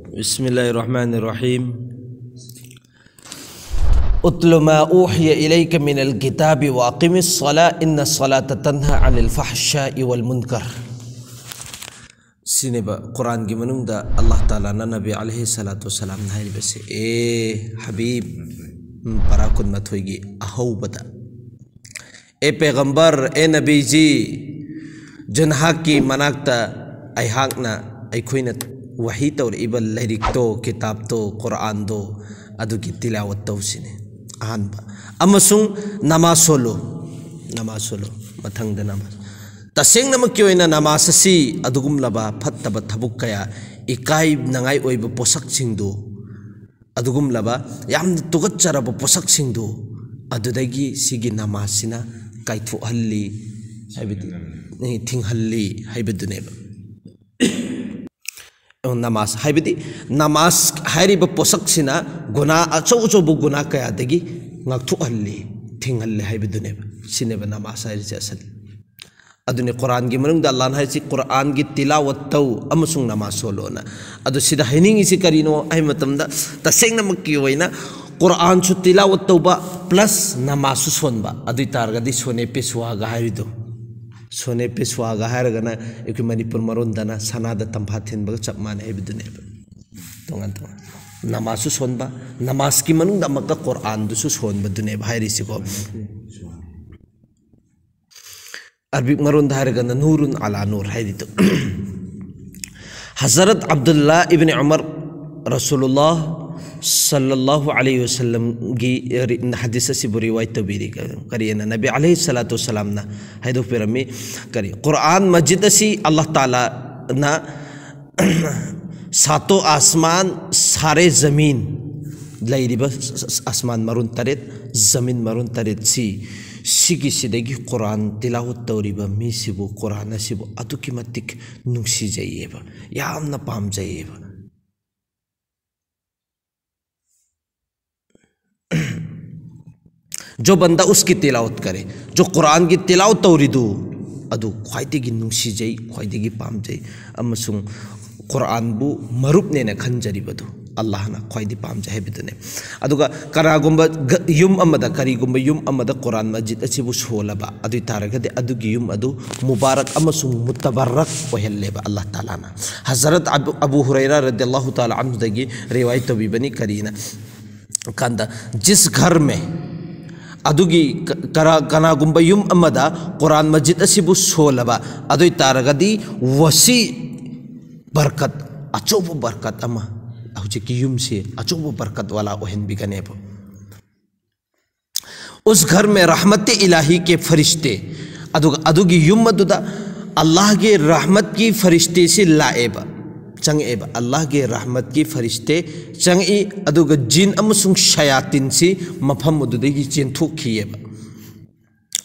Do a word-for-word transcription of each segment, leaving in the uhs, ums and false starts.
بسم الله الرحمن الرحيم. اتل ما أوحي إليك من الكتاب وأقم الصلاة إن الصلاة تنهى عن الفحشاء والمنكر. ꯁꯤꯅꯦꯕ ꯀꯨꯔꯥꯟꯒꯤ ꯃꯅꯨꯡꯗ ꯑꯜꯂꯥꯍ ꯇꯥꯂꯥꯅ ꯅꯕꯤ ꯑꯂꯩꯍꯤ ꯁꯂꯥꯇꯨ ꯋꯁꯁꯂꯥꯝꯅ ꯍꯥꯏꯔꯤꯕꯁꯦ꯫ ꯑꯦ ꯍꯕꯤꯕ, ꯎꯝ, ꯄꯔꯥ ꯀꯨꯟꯃꯥꯊꯣꯏꯒꯤ ꯑꯍꯧꯕꯗ, ꯑꯦ ꯄꯦꯒꯝꯕꯔ, ꯑꯦ ꯅꯕꯤꯖꯤ, ꯖꯅꯍꯥꯛꯀꯤ ꯃꯅꯥꯛꯇ ꯑꯩꯍꯥꯛꯅ, ꯑꯩꯈꯣꯏꯅ ꯋꯥꯍꯤ ꯇꯧꯔꯛꯏꯕ ꯂꯥꯏꯔꯤꯛꯇꯣ, ꯀꯤꯇꯥꯕꯇꯣ, ꯀꯨꯔꯥꯟꯗꯣ, ꯑꯗꯨꯒꯤ ꯇꯤꯂꯥꯋꯠ ꯇꯧꯁꯤꯅꯦ꯫ ꯑꯍꯥꯟꯕ꯫ ꯑꯃꯁꯨꯡ ꯅꯃꯥꯖ ꯁꯣꯜꯂꯨ꯫ ꯅꯃꯥꯖ ꯁꯣꯜꯂꯨ꯫ ꯃꯊꯪꯗ ꯅꯃꯥꯖ꯫ ꯇꯁꯦꯡꯅꯃꯛꯀꯤ ꯑꯣꯏꯅ ꯅꯃꯥꯖ ꯑꯁꯤ ꯑꯗꯨꯒꯨꯝꯂꯕ ꯐꯠꯇꯕ ꯊꯕꯛ ꯀꯌꯥ, ꯏꯀꯥꯏꯅꯉꯥꯏ ꯑꯣꯏꯕ ꯄꯣꯠꯁꯛꯁꯤꯡꯗꯨ, ꯑꯗꯨꯒꯨꯝꯂꯕ ꯌꯥꯝꯅ ꯇꯨꯀꯠꯆꯔꯕ ꯄꯣꯠꯁꯛꯁꯤꯡꯗꯨ, ꯑꯗꯨꯗꯒꯤ ꯁꯤꯒꯤ ꯅꯃꯥꯖꯁꯤꯅ ꯀꯥꯏꯊꯣꯛꯍꯜꯂꯤ, ꯍꯥꯏꯕꯗꯤ, ꯊꯤꯡꯍꯜꯂꯤ ꯍꯥꯏꯕꯗꯨꯅꯦꯕ꯫ ꯅꯃꯥꯖ ꯍꯥꯏꯕꯗꯤ, ꯅꯃꯥꯖ ꯍꯥꯏꯔꯤꯕ ꯄꯣꯠꯁꯛꯁꯤꯅ ꯒꯨꯅꯥ, ꯑꯆꯧ ꯑꯆꯧꯕ ꯒꯨꯅꯥ ꯀꯌꯥꯗꯒꯤ ꯉꯥꯛꯊꯣꯛꯍꯜꯂꯤ, ꯊꯤꯡꯍꯜꯂꯤ ꯍꯥꯏꯕꯗꯨꯅꯦꯕ꯫ ꯁꯤꯅꯦꯕ ꯅꯃꯥꯖ ꯍꯥꯏꯔꯤꯁꯦ ꯑꯁꯜ꯫ ꯑꯗꯨꯅꯤ ꯀꯨꯔꯥꯟꯒꯤ ꯃꯅꯨꯡꯗ ꯑꯜꯂꯥꯍꯅ ꯍꯥꯏꯁꯤ, "ꯀꯨꯔꯥꯟꯒꯤ ꯇꯤꯂꯥꯋꯠ ꯇꯧ ꯑꯃꯁꯨꯡ ꯅꯃꯥꯖ ꯁꯣꯜꯂꯣꯅ"꯫ ꯑꯗꯨ ꯁꯤꯗ ꯍꯥꯏꯅꯤꯡꯉꯤꯁꯤ ꯀꯔꯤꯅꯣ ꯍꯥꯏꯕ ꯃꯇꯝꯗ, ꯇꯁꯦꯡꯅꯃꯛꯀꯤ ꯑꯣꯏꯅ ꯀꯨꯔꯥꯟꯁꯨ ꯇꯤꯂꯥꯋꯠ ꯇꯧꯕ plus ꯅꯃꯥꯖꯁꯨ ꯁꯣꯟꯕ, ꯑꯗꯨ ꯑꯣꯏ ꯇꯥꯔꯒꯗꯤ ꯁꯣꯅꯦ ꯄꯦꯁꯋꯥꯒ ꯍꯥꯏꯔꯤꯗꯣ, ꯁꯣꯅꯦ ꯄꯦꯁꯋꯥꯒ ꯍꯥꯏꯔꯒꯅ ꯑꯩꯈꯣꯏ ꯃꯅꯤꯄꯨꯔ ꯃꯔꯣꯟꯗꯅ ꯁꯅꯥꯗ ꯇꯝꯐꯥ ꯊꯤꯟꯕꯒ ꯆꯞ ꯃꯥꯟꯅꯩ ꯍꯥꯏꯕꯗꯨꯅꯦꯕ꯫ ꯇꯣꯉꯥꯟ ꯇꯣꯉꯥꯟ꯫ ꯅꯃꯥꯖꯁꯨ ꯁꯣꯟꯕ, ꯅꯃꯥꯖꯀꯤ ꯃꯅꯨꯡꯗ ꯑꯃꯨꯛꯀ ꯀꯨꯔꯥꯟꯗꯨꯁꯨ ꯁꯣꯟꯕꯗꯨꯅꯦꯕ ꯍꯥꯏꯔꯤꯁꯤꯀꯣ꯫ ꯑꯔꯕꯤꯛ ꯃꯔꯣꯟꯗ ꯍꯥꯏꯔꯒꯅ ꯅꯨꯔꯨꯟ ꯑꯂꯥ ꯅꯨꯔ ꯍꯥꯏꯔꯤꯗꯣ꯫ ꯍꯖꯔꯠ ꯑꯕꯗꯨꯜꯂꯥ ꯏꯕꯅꯤ ꯎꯃꯔ, ꯔꯁꯨꯂꯨꯜꯂꯥꯍ ꯁꯜꯂꯜꯂꯥꯍꯨ ꯑꯂꯩꯍꯤ ꯋꯁꯜꯂꯝꯒꯤ ꯍꯗꯤꯁ ꯑꯁꯤꯕꯨ ꯔꯤꯋꯥꯌꯠ ꯇꯧꯕꯤꯔꯤ꯫ ꯀꯔꯤ ꯍꯥꯏꯅ? ꯅꯕꯤ ꯑꯂꯩꯍꯤ ꯁꯂꯥꯇꯨ ꯋꯁꯁꯂꯥꯝꯅ ꯍꯥꯏꯗꯣꯛꯄꯤꯔꯝꯃꯤ, ꯀꯔꯤ, ꯀꯨꯔꯥꯟ ꯃꯖꯤꯗ ꯑꯁꯤ ꯑꯜꯂꯥꯍ ꯇꯥꯂꯥꯅ ꯁꯥꯇꯣ ꯑꯁꯃꯥꯟ, ꯁꯥꯔꯦ ꯖꯃꯤꯟ, ꯂꯩꯔꯤꯕ ꯑꯁꯃꯥꯟ ꯃꯔꯣꯟ ꯇꯔꯦꯠ, ꯖꯃꯤꯟ ꯃꯔꯣꯟ ꯇꯔꯦꯠꯁꯤ, ꯁꯤꯒꯤꯁꯤꯗꯒꯤ ꯀꯨꯔꯥꯟ ꯇꯤꯂꯥꯋꯠ ꯇꯧꯔꯤꯕ ꯃꯤꯁꯤꯕꯨ, ꯀꯨꯔꯥꯟ ꯑꯁꯤꯕꯨ ꯑꯗꯨꯛꯀꯤ ꯃꯇꯤꯛ ꯅꯨꯡꯁꯤꯖꯩꯌꯦꯕ, ꯌꯥꯝꯅ ꯄꯥꯝꯖꯩꯌꯦꯕ꯫ "जो बंदा उसकी तिलावत करे", जो ꯀꯨꯔꯥꯟꯒꯤ ꯇꯤꯂꯥꯋꯠ ꯇꯧꯔꯤꯗꯨ, ꯑꯗꯨ ꯈ꯭ꯋꯥꯏꯗꯒꯤ ꯅꯨꯡꯁꯤꯖꯩ, ꯈ꯭ꯋꯥꯏꯗꯒꯤ ꯄꯥꯝꯖꯩ, ꯑꯃꯁꯨꯡ ꯀꯨꯔꯥꯟꯕꯨ ꯃꯔꯨꯞꯅꯦꯅ ꯈꯟꯖꯔꯤꯕꯗꯨ ꯑꯜꯂꯥꯍꯅ ꯈ꯭ꯋꯥꯏꯗꯒꯤ ꯄꯥꯝꯖꯩ ꯍꯥꯏꯕꯗꯨꯅꯦ꯫ ꯑꯗꯨꯒ ꯀꯅꯥꯒꯨꯝꯕ ꯒ- ꯌꯨꯝ ꯑꯃꯗ, ꯀꯔꯤꯒꯨꯝꯕ ꯌꯨꯝ ꯑꯃꯗ ꯀꯨꯔꯥꯟ ꯃꯁꯖꯤꯗ ꯑꯁꯤꯕꯨ ꯁꯣꯜꯂꯕ, ꯑꯗꯨ ꯑꯣꯏ ꯇꯥꯔꯒꯗꯤ ꯑꯗꯨꯒꯤ ꯌꯨꯝ ꯑꯗꯨ ꯃꯨꯕꯥꯔꯛ ꯑꯃꯁꯨꯡ ꯃꯨꯇꯕꯔꯛ ꯑꯣꯏꯍꯜꯂꯦꯕ ꯑꯜꯂꯥꯍ ꯇꯥꯂꯥꯅ꯫ Hazrat Abu, Abu ꯍꯨꯔꯩꯔꯥ ꯔꯗꯤꯌꯜꯂꯥꯍꯨ ꯇꯥꯂꯥ ꯑꯟꯍꯨꯗꯒꯤ ꯔꯤꯋꯥꯌꯠ ꯇꯧꯕꯤꯕꯅꯤ꯫ ꯀꯔꯤꯅ ꯀꯥꯟꯗ, ꯖꯤꯁ ꯘꯔ ꯃꯦ, ꯑꯗꯨꯒꯤ ꯀ- ꯀꯔꯥ- ꯀꯅꯥꯒꯨꯝꯕ ꯌꯨꯝ ꯑꯃꯗ ꯀꯨꯔꯥꯟ ꯃꯁꯖꯤꯗ ꯑꯁꯤꯕꯨ ꯁꯣꯜꯂꯕ, ꯑꯗꯨ ꯑꯣꯏ ꯇꯥꯔꯒꯗꯤ ꯋꯁꯤ ꯕꯔꯀꯠ, ꯑꯆꯧꯕ ꯕꯔꯀꯠ ꯑꯃ, ꯍꯧꯖꯤꯛꯀꯤ ꯌꯨꯝꯁꯤ ꯑꯆꯧꯕ ꯕꯔꯀꯠ ꯋꯥꯂꯥ ꯑꯣꯏꯍꯟꯕꯤꯒꯅꯦꯕ꯫ ꯎꯁ ꯘꯔ ꯃꯦ ꯔꯍꯃꯠ ꯏꯂꯥꯍꯤ ꯀꯦ ꯐꯔꯤꯁꯇꯦ, ꯑꯗꯨꯒ ꯑꯗꯨꯒꯤ ꯌꯨꯝ ꯑꯗꯨꯗ ꯑꯜꯂꯥꯍꯒꯤ ꯔꯍꯃꯠꯀꯤ ꯐꯔꯤꯁꯇꯦꯁꯤ ꯂꯥꯛꯑꯦꯕ, ꯆꯪꯉꯛꯑꯦꯕ꯫ ꯑꯜꯂꯥꯍꯒꯤ ꯔꯍꯃꯠꯀꯤ ꯐꯔꯤꯁꯇꯦ ꯆꯪꯉꯛꯏ, ꯑꯗꯨꯒ ꯖꯤꯟ ꯑꯃꯁꯨꯡ ꯁꯌꯥꯇꯤꯟꯁꯤ ꯃꯐꯝ ꯑꯗꯨꯗꯒꯤ ꯆꯦꯟꯊꯣꯛꯈꯤꯑꯕ꯫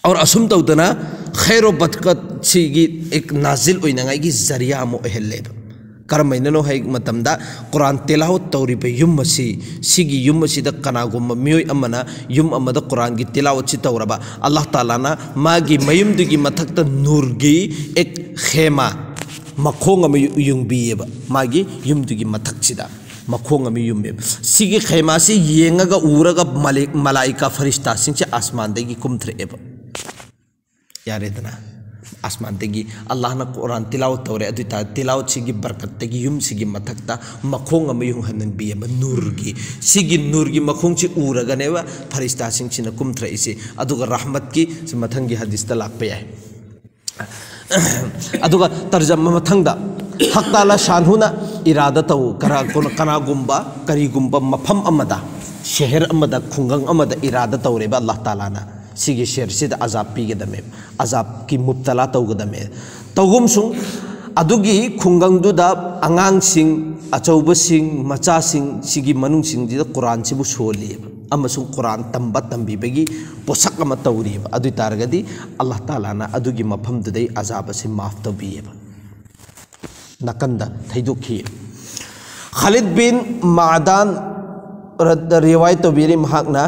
ꯑꯣꯔ ꯑꯁꯨꯝ ꯇꯧꯗꯅ ꯈꯩꯔꯣ ꯕꯠꯀꯠꯁꯤꯒꯤ ꯑꯦꯛ ꯅꯥꯖꯤꯜ ꯑꯣꯏꯅꯉꯥꯏꯒꯤ ꯖꯔꯤꯌꯥ ꯑꯃ ꯑꯣꯏꯍꯜꯂꯦꯕ꯫ ꯀꯔꯝꯍꯥꯏꯅꯅꯣ ꯍꯥꯏ ꯃꯇꯝꯗ, ꯀꯨꯔꯥꯟ ꯇꯤꯂꯥꯋꯠ ꯇꯧꯔꯤꯕ ꯌꯨꯝ ꯑꯁꯤ, ꯁꯤꯒꯤ ꯌꯨꯝ ꯑꯁꯤꯗ ꯀꯅꯥꯒꯨꯝꯕ ꯃꯤꯑꯣꯏ ꯑꯃꯅ ꯌꯨꯝ ꯑꯃꯗ ꯀꯨꯔꯥꯟꯒꯤ ꯇꯤꯂꯥꯋꯠꯁꯤ ꯇꯧꯔꯕ, ꯑꯜꯂꯥꯍ ꯇꯥꯂꯥꯅ ꯃꯥꯒꯤ ꯃꯌꯨꯝꯗꯨꯒꯤ ꯃꯊꯛꯇ ꯅꯨꯔꯒꯤ ꯑꯦꯛ ꯈꯦꯃꯥ, ꯃꯈꯣꯡ ꯑꯃ ꯌꯨ- ꯌꯨꯡꯕꯤꯌꯦꯕ꯫ ꯃꯥꯒꯤ ꯌꯨꯝꯗꯨꯒꯤ ꯃꯊꯛꯁꯤꯗ ꯃꯈꯣꯡ ꯑꯃ ꯌꯨꯝꯃꯦꯕ꯫ ꯁꯤꯒꯤ ꯈꯦꯃꯥꯁꯤ ꯌꯦꯡꯉꯒ ꯎꯔꯒ ꯃꯂꯦꯛ- ꯃꯂꯥꯏꯀꯥ ꯐꯔꯤꯁꯇꯥꯁꯤꯡꯁꯦ ꯑꯥꯁꯃꯥꯟꯗꯒꯤ ꯀꯨꯝꯊꯔꯛꯑꯦꯕ꯫ ꯌꯥꯔꯦꯗꯅ, ꯑꯥꯁꯃꯥꯟꯗꯒꯤ ꯑꯜꯂꯥꯍꯅ ꯀꯨꯔꯥꯟ ꯇꯤꯂꯥꯋꯠ ꯇꯧꯔꯦ, ꯑꯗꯨ ꯑꯣꯏꯇꯥꯔꯗꯤ ꯇꯤꯂꯥꯋꯠꯁꯤꯒꯤ ꯕꯔꯀꯠꯇꯒꯤ ꯌꯨꯝꯁꯤꯒꯤ ꯃꯊꯛꯇ ꯃꯈꯣꯡ ꯑꯃ ꯌꯨꯡꯍꯟꯕꯤꯑꯕ, ꯅꯨꯔꯒꯤ꯫ ꯁꯤꯒꯤ ꯅꯨꯔꯒꯤ ꯃꯈꯣꯡꯁꯤ ꯎꯔꯒꯅꯦꯕ ꯐꯔꯤꯁꯇꯥꯁꯤꯡꯁꯤꯅ ꯀꯨꯝꯊꯔꯛꯏꯁꯤ꯫ ꯑꯗꯨꯒ ꯔꯍꯃꯠꯀꯤ ꯁꯤ ꯃꯊꯪꯒꯤ ꯍꯗꯤꯁꯇ ꯂꯥꯛꯄ ꯌꯥꯏ꯫ ꯑꯗꯨꯒ ꯇꯔꯖꯃ ꯃꯊꯪꯗ, ꯍꯛ ꯇꯥꯂꯥ ꯁꯥꯟꯍꯨꯅ ꯏꯔꯥꯗ ꯇꯧ, ꯀꯅꯥ- ꯀꯅꯥꯒꯨꯝꯕ, ꯀꯔꯤꯒꯨꯝꯕ ꯃꯐꯝ ꯑꯃꯗ, ꯁꯍꯔ ꯑꯃꯗ, ꯈꯨꯡꯒꯪ ꯑꯃꯗ ꯏꯔꯥꯗ ꯇꯧꯔꯦꯕ ꯑꯜꯂꯥꯍ ꯇꯥꯂꯥꯅ, ꯁꯤꯒꯤ ꯁꯍꯔꯁꯤꯗ ꯑꯖꯥꯕ ꯄꯤꯒꯗꯃꯦ, ꯑꯖꯥꯕꯀꯤ ꯃꯨꯕꯇꯂꯥ ꯇꯧꯒꯗꯃꯦ꯫ ꯇꯧꯒꯨꯝꯁꯨꯡ ꯑꯗꯨꯒꯤ ꯈꯨꯡꯒꯪꯗꯨꯗ ꯑꯉꯥꯡꯁꯤꯡ, ꯑꯆꯧꯕꯁꯤꯡ, ꯃꯆꯥꯁꯤꯡ, ꯁꯤꯒꯤ ꯃꯅꯨꯡꯁꯤꯡꯁꯤꯗ ꯀꯨꯔꯥꯟꯁꯤꯕꯨ ꯁꯣꯜꯂꯤꯑꯕ ꯑꯃꯁꯨꯡ ꯀꯨꯔꯥꯟ ꯇꯝꯕ ꯇꯝꯕꯤꯕꯒꯤ ꯄꯣꯠꯁꯛ ꯑꯃ ꯇꯧꯔꯤꯑꯕ꯫ ꯑꯗꯨ ꯑꯣꯏ ꯇꯥꯔꯒꯗꯤ ꯑꯜꯂꯥꯍ ꯇꯥꯂꯥꯅ ꯑꯗꯨꯒꯤ ꯃꯐꯝꯗꯨꯗꯩ ꯑꯖꯥꯕ ꯑꯁꯤ ꯃꯥꯐ ꯇꯧꯕꯤꯑꯕ, ꯅꯥꯀꯟꯗ ꯊꯩꯗꯣꯛꯈꯤ꯫ ꯈꯥꯂꯤꯗ ꯕꯤꯟ ꯃꯥꯗꯥꯟ ꯔ-, ꯔꯤꯋꯥꯌꯠ ꯇꯧꯕꯤꯔꯤ꯫ ꯃꯍꯥꯛꯅ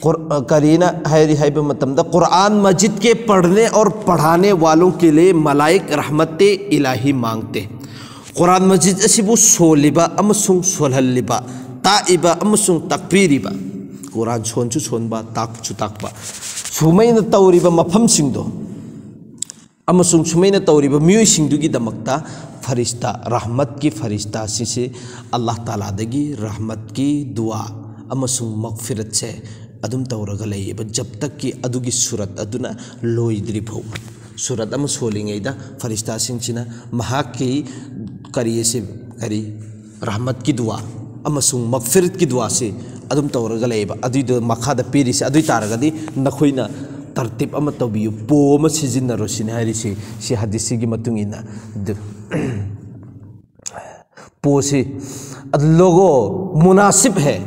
ꯀꯨꯔ-, ꯑ, ꯀꯔꯤꯅ ꯍꯥꯏꯔꯤ ꯍꯥꯏꯕ ꯃꯇꯝꯗ, "ꯀꯨꯔꯥꯟ ꯃꯁꯖꯤꯗ ꯀꯦ ꯄꯔꯅꯦ ꯑꯣꯔ ꯄꯔꯥꯅꯦ ꯋꯥꯂꯣ ꯀꯦ ꯂꯤꯌꯦ ꯃꯂꯥꯏꯛ ꯔꯍꯃꯠ ꯏꯂꯥꯍꯤ ꯃꯥꯡꯇꯦ꯫ ꯀꯨꯔꯥꯟ ꯃꯖꯤꯗ ꯑꯁꯤꯕꯨ ꯁꯣꯜꯂꯤꯕ ꯑꯃꯁꯨꯡ ꯁꯣꯜꯍꯜꯂꯤꯕ, ꯇꯥꯛꯏꯕ ꯑꯃꯁꯨꯡ ꯇꯥꯛꯄꯤꯔꯤꯕ, ꯀꯨꯔꯥꯟ ꯁꯣꯟꯁꯨ ꯁꯣꯟꯕ, ꯇꯥꯛꯁꯨ ꯇꯥꯛꯄ, ꯁꯨꯃꯥꯏꯅ ꯇꯧꯔꯤꯕ ꯃꯐꯝꯁꯤꯡꯗꯣ ꯑꯃꯁꯨꯡ ꯁꯨꯃꯥꯏꯅ ꯇꯧꯔꯤꯕ ꯃꯤꯑꯣꯏꯁꯤꯡꯗꯨꯒꯤꯗꯃꯛꯇ ꯐꯔꯤꯁꯇꯥ, ꯔꯍꯃꯠꯀꯤ ꯐꯔꯤꯁꯇꯥꯁꯤꯡꯁꯦ ꯑꯜꯂꯥꯍ ꯇꯥꯂꯥꯗꯒꯤ ꯔꯍꯃꯠꯀꯤ ꯗꯨꯋꯥ ꯑꯃꯁꯨꯡ ꯃꯒꯐꯤꯔꯠꯁꯦ ꯑꯗꯨꯝ ꯇꯧꯔꯒ ꯂꯩꯌꯦꯕ, ꯖꯕ ꯇꯛꯀꯤ ꯑꯗꯨꯒꯤ ꯁꯨꯔꯠ ꯑꯗꯨꯅ ꯂꯣꯏꯗ꯭ꯔꯤ ꯐꯥꯎꯕ꯫ ꯁꯨꯔꯠ ꯑꯃ ꯁꯣꯜꯂꯤꯉꯩꯗ ꯐꯔꯤꯁꯇꯥꯁꯤꯡꯁꯤꯅ ꯃꯍꯥꯛꯀꯤ ꯀꯔꯤ ꯑꯁꯤ, ꯀꯔꯤ, ꯔꯍꯃꯠꯀꯤ ꯗꯨꯋꯥ ꯑꯃꯁꯨꯡ ꯃꯒꯐꯤꯔꯠꯀꯤ ꯗꯨꯋꯥꯁꯤ ꯑꯗꯨꯝ ꯇꯧꯔꯒ ꯂꯩꯌꯦꯕ꯫ ꯑꯗꯨꯏꯗꯣ ꯃꯈꯥꯗ ꯄꯤꯔꯤꯁꯦ, ꯑꯗꯨꯏ ꯇꯥꯔꯒꯗꯤ ꯅꯈꯣꯏꯅ ꯇꯔꯇꯤꯕ ꯑꯃ ꯇꯧꯕꯤꯌꯨ, ꯄꯣ ꯑꯃ ꯁꯤꯖꯤꯟꯅꯔꯣ ꯁꯤꯅꯤ ꯍꯥꯏꯔꯤꯁꯤ, ꯁꯤ ꯍꯗꯤꯁꯁꯤꯒꯤ ꯃꯇꯨꯡ ꯏꯟꯅ꯫ ꯑꯗꯨ ꯄꯣꯁꯤ, ꯂꯣꯒꯣ ꯃꯨꯅꯥꯁꯤꯕ ꯍꯦ,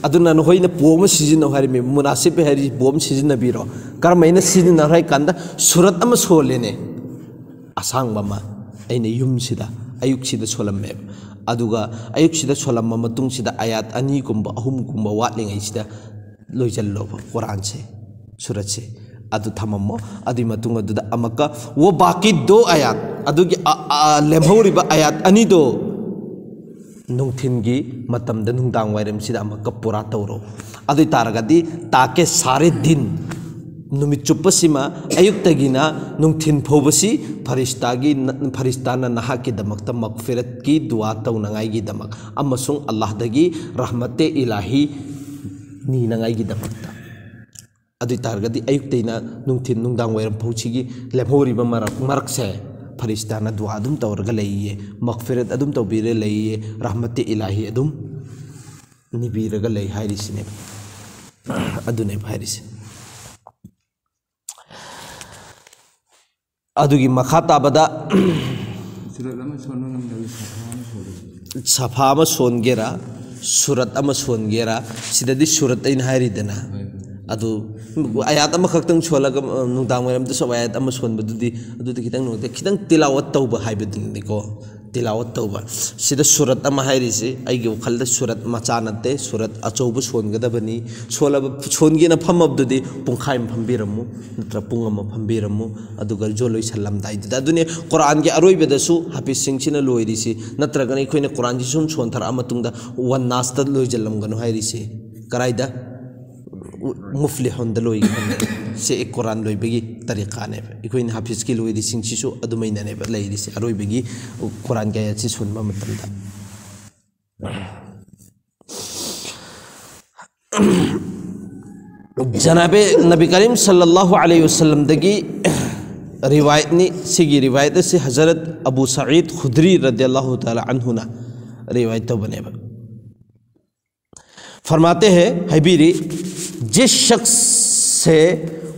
ꯑꯗꯨꯅ ꯅꯈꯣꯏꯅ ꯄꯣ ꯑꯃ ꯁꯤꯖꯤꯟꯅꯧ ꯍꯥꯏꯔꯤꯃꯤ꯫ ꯃꯨꯅꯥꯁꯤꯕ ꯍꯦ ꯍꯥꯏꯔꯤꯁꯤ ꯄꯣ ꯑꯃ ꯁꯤꯖꯤꯟꯅꯕꯤꯔꯣ꯫ ꯀꯔꯝꯍꯥꯏꯅ ꯁꯤꯖꯤꯟꯅꯔꯣ ꯍꯥꯏ ꯀꯥꯟꯗ, ꯁꯨꯔꯠ ꯑꯃ ꯁꯣꯜꯂꯦꯅꯦ, ꯑꯁꯥꯡꯕ ꯑꯃ, ꯑꯩꯅ ꯌꯨꯝꯁꯤꯗ ꯑꯌꯨꯛꯁꯤꯗ ꯁꯣꯜꯂꯝꯃꯦꯕ꯫ ꯑꯗꯨꯒ ꯑꯌꯨꯛꯁꯤꯗ ꯁꯣꯜꯂꯝꯕ ꯃꯇꯨꯡꯁꯤꯗ ꯑꯌꯥꯠ ꯑꯅꯤꯒꯨꯝꯕ ꯑꯍꯨꯝꯒꯨꯝꯕ ꯋꯥꯠꯂꯤꯉꯩꯁꯤꯗ ꯂꯣꯏꯁꯤꯜꯂꯣꯕ ꯀꯨꯔꯥꯟꯁꯦ, ꯁꯨꯔꯠꯁꯦ꯫ ꯑꯗꯨ ꯊꯝꯃꯝꯃꯣ꯫ ꯑꯗꯨꯒꯤ ꯃꯇꯨꯡ ꯑꯗꯨꯗ ꯑꯃꯨꯛꯀ ꯋꯣ ꯕꯥꯀꯤ ꯗꯣ ꯑꯌꯥꯠ, ꯑꯗꯨꯒꯤ ꯑ-, ꯑ-, ꯂꯦꯝꯍꯧꯔꯤꯕ ꯑꯌꯥꯠ ꯑꯅꯤꯗꯣ ꯅꯨꯡꯊꯤꯟꯒꯤ ꯃꯇꯝꯗ, ꯅꯨꯡꯗꯥꯡ ꯋꯥꯏꯔꯝꯁꯤꯗ ꯑꯃꯨꯛꯀ ꯄꯨꯔꯥ ꯇꯧꯔꯣ꯫ ꯑꯗꯨ ꯑꯣꯏ ꯇꯥꯔꯒꯗꯤ ꯇꯥꯀꯦ ꯁꯥꯔꯦ ꯗꯤꯟ, ꯅꯨꯃꯤꯠ ꯆꯨꯞꯄꯁꯤꯃ, ꯑꯌꯨꯛꯇꯒꯤꯅ ꯅꯨꯡꯊꯤꯟ ꯐꯥꯎꯕꯁꯤ ꯐꯔꯤꯁꯇꯥꯒꯤ, ꯐꯔꯤꯁꯇꯥꯅ ꯅꯍꯥꯛꯀꯤꯗꯃꯛꯇ ꯃꯒꯐꯤꯔꯠꯀꯤ ꯗꯨꯋꯥ ꯇꯧꯅꯉꯥꯏꯒꯤꯗꯃꯛ ꯑꯃꯁꯨꯡ ꯑꯜꯂꯥꯍꯗꯒꯤ ꯔꯍꯃꯠꯇꯦ ꯏꯂꯥꯍꯤ ꯅꯤꯅꯉꯥꯏꯒꯤꯗꯃꯛꯇ꯫ ꯑꯗꯨ ꯑꯣꯏ ꯇꯥꯔꯒꯗꯤ ꯑꯌꯨꯛꯇꯩꯅ ꯅꯨꯡꯊꯤꯟ, ꯅꯨꯡꯗꯥꯡ ꯋꯥꯏꯔꯝ ꯐꯥꯎꯁꯤꯒꯤ ꯂꯦꯝꯍꯧꯔꯤꯕ ꯃꯔꯛ, ꯃꯔꯛꯁꯦ ꯐꯔꯤꯁꯇꯥꯅ ꯗꯨꯋꯥ ꯑꯗꯨꯝ ꯇꯧꯔꯒ ꯂꯩꯌꯦ, ꯃꯒꯐꯤꯔꯠ ꯑꯗꯨꯝ ꯇꯧꯕꯤꯔ ꯂꯩꯌꯦ, ꯔꯍꯃꯠꯇꯦ ꯏꯂꯥꯍꯤ ꯑꯗꯨꯝ ꯅꯤꯕꯤꯔꯒ ꯂꯩ ꯍꯥꯏꯔꯤꯁꯤꯅꯦꯕ꯫ ꯑꯗꯨꯅꯦꯕ ꯍꯥꯏꯔꯤꯁꯦ꯫ ꯑꯗꯨꯒꯤ ꯃꯈꯥ ꯇꯥꯕꯗ ꯁꯨꯔꯠ ꯑꯃ ꯁꯣꯟꯕ ꯉꯝꯗꯕ ꯁꯐꯥ ꯑꯃ ꯁꯣꯜꯂꯤ꯫ ꯁꯐꯥ ꯑꯃ ꯁꯣꯟꯒꯦꯔꯥ, ꯁꯨꯔꯠ ꯑꯃ ꯁꯣꯟꯒꯦꯔꯥ, ꯁꯤꯗꯗꯤ ꯁꯨꯔꯠ ꯑꯩꯅ ꯍꯥꯏꯔꯤꯗꯅ꯫ ꯍꯣꯏ꯫ ꯑꯗꯨ ꯑꯌꯥꯠ ꯑꯃꯈꯛꯇꯪ ꯁꯣꯜꯂꯒ, ꯑ, ꯅꯨꯡꯗꯥꯡ ꯋꯥꯏꯔꯝꯗꯁꯨ ꯑꯌꯥꯠ ꯑꯃ ꯁꯣꯟꯕꯗꯨꯗꯤ, ꯑꯗꯨꯗꯤ ꯈꯤꯇꯪ ꯅꯨꯡꯉꯥꯏꯇꯦ꯫ ꯈꯤꯇꯪ ꯇꯤꯂꯥꯋꯠ ꯇꯧꯕ ꯍꯥꯏꯕꯗꯨꯅꯤꯀꯣ꯫ ꯇꯤꯂꯥꯋꯠ ꯇꯧꯕ꯫ ꯁꯤꯗ ꯁꯨꯔꯠ ꯑꯃ ꯍꯥꯏꯔꯤꯁꯤ ꯑꯩꯒꯤ ꯋꯥꯈꯜꯗ ꯁꯨꯔꯠ ꯃꯆꯥ ꯅꯠꯇꯦ, ꯁꯨꯔꯠ ꯑꯆꯧꯕ ꯁꯣꯟꯒꯗꯕꯅꯤ꯫ ꯁꯣꯜꯂꯕ, ꯁꯣꯟꯒꯦꯅ ꯐꯝꯃꯕꯗꯨꯗꯤ ꯄꯨꯡꯈꯥꯏ ꯑꯃ ꯐꯝꯕꯤꯔꯝꯃꯨ, ꯅꯠꯇ꯭ꯔ ꯄꯨꯡ ꯑꯃ ꯐꯝꯕꯤꯔꯝꯃꯨ, ꯑꯗꯨꯒ ꯖꯣ ꯂꯣꯏꯁꯜꯂꯝꯗꯥꯏꯗꯨꯗ꯫ ꯑꯗꯨꯅꯦ ꯀꯨꯔꯥꯟꯒꯤ ꯑꯔꯣꯏꯕꯗꯁꯨ ꯍꯥꯐꯤꯖꯁꯤꯡꯁꯤꯅ ꯂꯣꯏꯔꯤꯁꯤ, ꯅꯠꯇ꯭ꯔꯒꯅ ꯑꯩꯈꯣꯏꯅ ꯀꯨꯔꯥꯟꯁꯤ ꯁꯨꯝ ꯁꯣꯟꯊꯔꯛꯑ ꯃꯇꯨꯡꯗ ꯋꯟ ꯅꯥꯁꯇ ꯂꯣꯏꯁꯤꯜꯂꯝꯒꯅꯨ ꯍꯥꯏꯔꯤꯁꯤ꯫ ꯀꯔꯥꯏꯗ? ꯃꯨꯐ꯭ꯂꯤꯍꯨꯟꯗ ꯂꯣꯏꯒꯗꯕꯅꯦ꯫ ꯁꯤ ꯀꯨꯔꯥꯟ ꯂꯣꯏꯕꯒꯤ ꯇꯔꯤꯀꯥꯅꯦꯕ꯫ ꯑꯩꯈꯣꯏꯅ ꯍꯥꯐꯤꯖꯀꯤ ꯂꯣꯏꯔꯤꯁꯤꯡꯁꯤꯁꯨ ꯑꯗꯨꯃꯥꯏꯅꯅꯦꯕ ꯂꯩꯔꯤꯁꯦ꯫ ꯑꯔꯣꯏꯕꯒꯤ ꯀꯨꯔꯥꯟꯒꯤ ꯑꯥꯌꯠꯁꯤ ꯁꯣꯟꯕ ꯃꯇꯝꯗ꯫ ꯖꯅꯥꯕꯦ ꯅꯕꯤ ꯀꯔꯤꯝ ꯁꯜꯂꯜꯂꯥꯍꯨ ꯑꯂꯩꯍꯤ ꯋꯁꯜꯂꯝꯗꯒꯤ ꯔꯤꯋꯥꯌꯠꯅꯤ꯫ ꯁꯤꯒꯤ ꯔꯤꯋꯥꯌꯠ ꯑꯁꯤ ꯍꯖꯔꯠ ꯑꯕꯨ ꯁꯌꯤꯗ ꯈꯨꯗ꯭ꯔꯤ ꯔꯗꯤꯌꯜꯂꯥꯍꯨ ꯇꯥꯂꯥ ꯑꯟꯍꯨꯅ ꯔꯤꯋꯥꯌꯠ ꯇꯧꯕꯅꯦꯕ꯫ ꯐꯔꯃꯥꯇꯦ ꯍꯦ, ꯍꯥꯏꯕꯤꯔꯤ, ꯖꯤꯁ ꯁꯈꯁ ꯁꯦ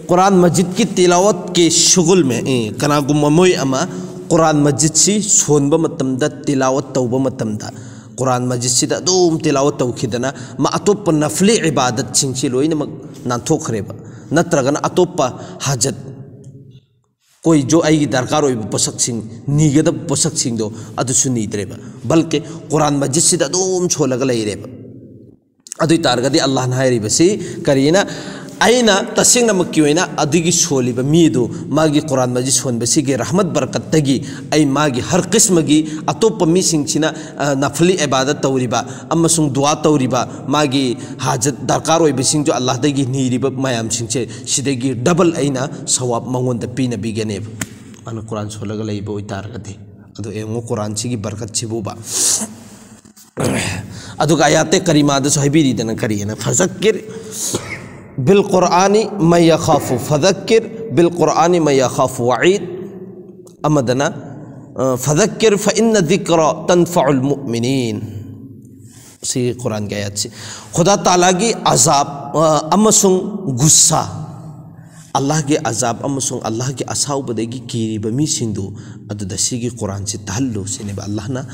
ꯀꯨꯔꯥꯟ ꯃꯖꯤꯗꯀꯤ ꯇꯤꯂꯥꯋꯠꯀꯤ ꯁꯨꯒꯨꯜ ꯃꯦ, ꯑꯦ, ꯀꯅꯥꯒꯨꯝꯕ ꯃꯣꯏ ꯑꯃ ꯀꯨꯔꯥꯟ ꯃꯖꯤꯗꯁꯤ ꯁꯣꯟꯕ ꯃꯇꯝꯗ, ꯇꯤꯂꯥꯋꯠ ꯇꯧꯕ ꯃꯇꯝꯗ, ꯀꯨꯔꯥꯟ ꯃꯖꯤꯗꯁꯤꯗ ꯑꯗꯨꯝ ꯇꯤꯂꯥꯋꯠ ꯇꯧꯈꯤꯗꯅ ꯃꯥ ꯑꯇꯣꯞꯄ ꯅꯐꯂꯤ ꯏꯕꯥꯗꯠꯁꯤꯡꯁꯤ ꯂꯣꯏꯅꯃꯛ ꯅꯥꯟꯊꯣꯛꯈ꯭ꯔꯦꯕ, ꯅꯠꯇ꯭ꯔꯒꯅ ꯑꯇꯣꯞꯄ ꯍꯥꯖꯠ, ꯀꯣꯏ ꯖꯣ ꯑꯩꯒꯤ ꯗꯔꯀꯥꯔ ꯑꯣꯏꯕ ꯄꯣꯠꯁꯛꯁꯤꯡ, ꯅꯤꯒꯗꯕ ꯄꯣꯠꯁꯛꯁꯤꯡꯗꯣ ꯑꯗꯨꯁꯨ ꯅꯤꯗ꯭ꯔꯦꯕ, ꯕꯜꯀꯤ ꯀꯨꯔꯥꯟ ꯃꯖꯤꯗꯁꯤꯗ ꯑꯗꯨꯝ ꯁꯣꯜꯂꯒ ꯂꯩꯔꯦꯕ꯫ ꯑꯗꯨ ꯑꯣꯏ ꯇꯥꯔꯒꯗꯤ ꯑꯜꯂꯥꯍꯅ ꯍꯥꯏꯔꯤꯕꯁꯤ ꯀꯔꯤꯅ? ꯑꯩꯅ ꯇꯁꯦꯡꯅꯃꯛꯀꯤ ꯑꯣꯏꯅ ꯑꯗꯨꯒꯤ ꯁꯣꯜꯂꯤꯕ ꯃꯤꯗꯨ ꯃꯥꯒꯤ ꯀꯨꯔꯥꯟ ꯃꯖꯤꯗ ꯁꯣꯟꯕꯁꯤꯒꯤ ꯔꯍꯃꯠ ꯕꯔꯀꯠꯇꯒꯤ ꯑꯩ ꯃꯥꯒꯤ ꯍꯔ ꯀꯤꯁꯃꯒꯤ ꯑꯇꯣꯞꯄ ꯃꯤꯁꯤꯡꯁꯤꯅ, ꯑ, ꯅꯐꯂꯤ ꯏꯕꯥꯗꯠ ꯇꯧꯔꯤꯕ ꯑꯃꯁꯨꯡ ꯗꯨꯋꯥ ꯇꯧꯔꯤꯕ, ꯃꯥꯒꯤ ꯍꯥꯖꯠ ꯗꯔꯀꯥꯔ ꯑꯣꯏꯕꯁꯤꯡꯁꯨ ꯑꯜꯂꯥꯍꯗꯒꯤ ꯅꯤꯔꯤꯕ ꯃꯌꯥꯝꯁꯤꯡꯁꯦ, ꯁꯤꯗꯒꯤ ꯗꯕꯜ ꯑꯩꯅ ꯁꯋꯥꯕ ꯃꯉꯣꯟꯗ ꯄꯤꯅꯕꯤꯒꯅꯦꯕ, ꯃꯥꯅ ꯀꯨꯔꯥꯟ ꯁꯣꯜꯂꯒ ꯂꯩꯕ ꯑꯣꯏꯇꯥꯔꯒꯗꯤ꯫ ꯑꯗꯨ ꯌꯦꯡꯉꯨ, ꯀꯨꯔꯥꯟꯁꯤꯒꯤ ꯕꯔꯀꯠꯁꯤꯕꯨꯕ꯫ ꯑꯗꯨꯒ ꯑꯥꯌꯥꯇꯦ ꯀꯔꯤꯃꯥꯗꯁꯨ ꯍꯥꯏꯕꯤꯔꯤꯗꯅ ꯀꯔꯤꯅ? "ꯐꯖꯛꯀꯤꯔ ꯕꯤꯜ ꯀꯨꯔꯥꯅꯤ ꯃꯌꯥꯈꯥꯐꯨ, ꯐꯖꯛꯀꯤꯔ ꯕꯤꯜ ꯀꯨꯔꯥꯅꯤ ꯃꯌꯥꯈꯥꯐꯨ ꯋꯥꯏꯗ"꯫ ꯑꯃꯗꯅ, ꯑ, "ꯐꯖꯛꯀꯤꯔ ꯐ ꯏꯟꯅ ꯗꯤꯀ꯭ꯔꯥ ꯇꯟꯐꯥꯎꯜ ꯃꯨꯑꯃꯤꯅꯤꯟ"꯫ ꯁꯤ ꯀꯨꯔꯥꯟꯒꯤ ꯑꯥꯌꯥꯠꯁꯤ꯫ ꯈꯨꯗꯥ ꯇꯥꯂꯥꯒꯤ ꯑꯖꯥꯕ, ꯑ, ꯑꯃꯁꯨꯡ ꯒꯨꯁꯁꯥ, ꯑꯜꯂꯥꯍꯒꯤ ꯑꯖꯥꯕ ꯑꯃꯁꯨꯡ ꯑꯜꯂꯥꯍꯒꯤ ꯑꯁꯥꯎꯕꯗꯒꯤ ꯀꯤꯔꯤꯕ ꯃꯤꯁꯤꯡꯗꯨ ꯑꯗꯨꯗ ꯁꯤꯒꯤ ꯀꯨꯔꯥꯟꯁꯤ ꯇꯥꯍꯜꯂꯨ ꯁꯤꯅꯦꯕ ꯑꯜꯂꯥꯍꯅ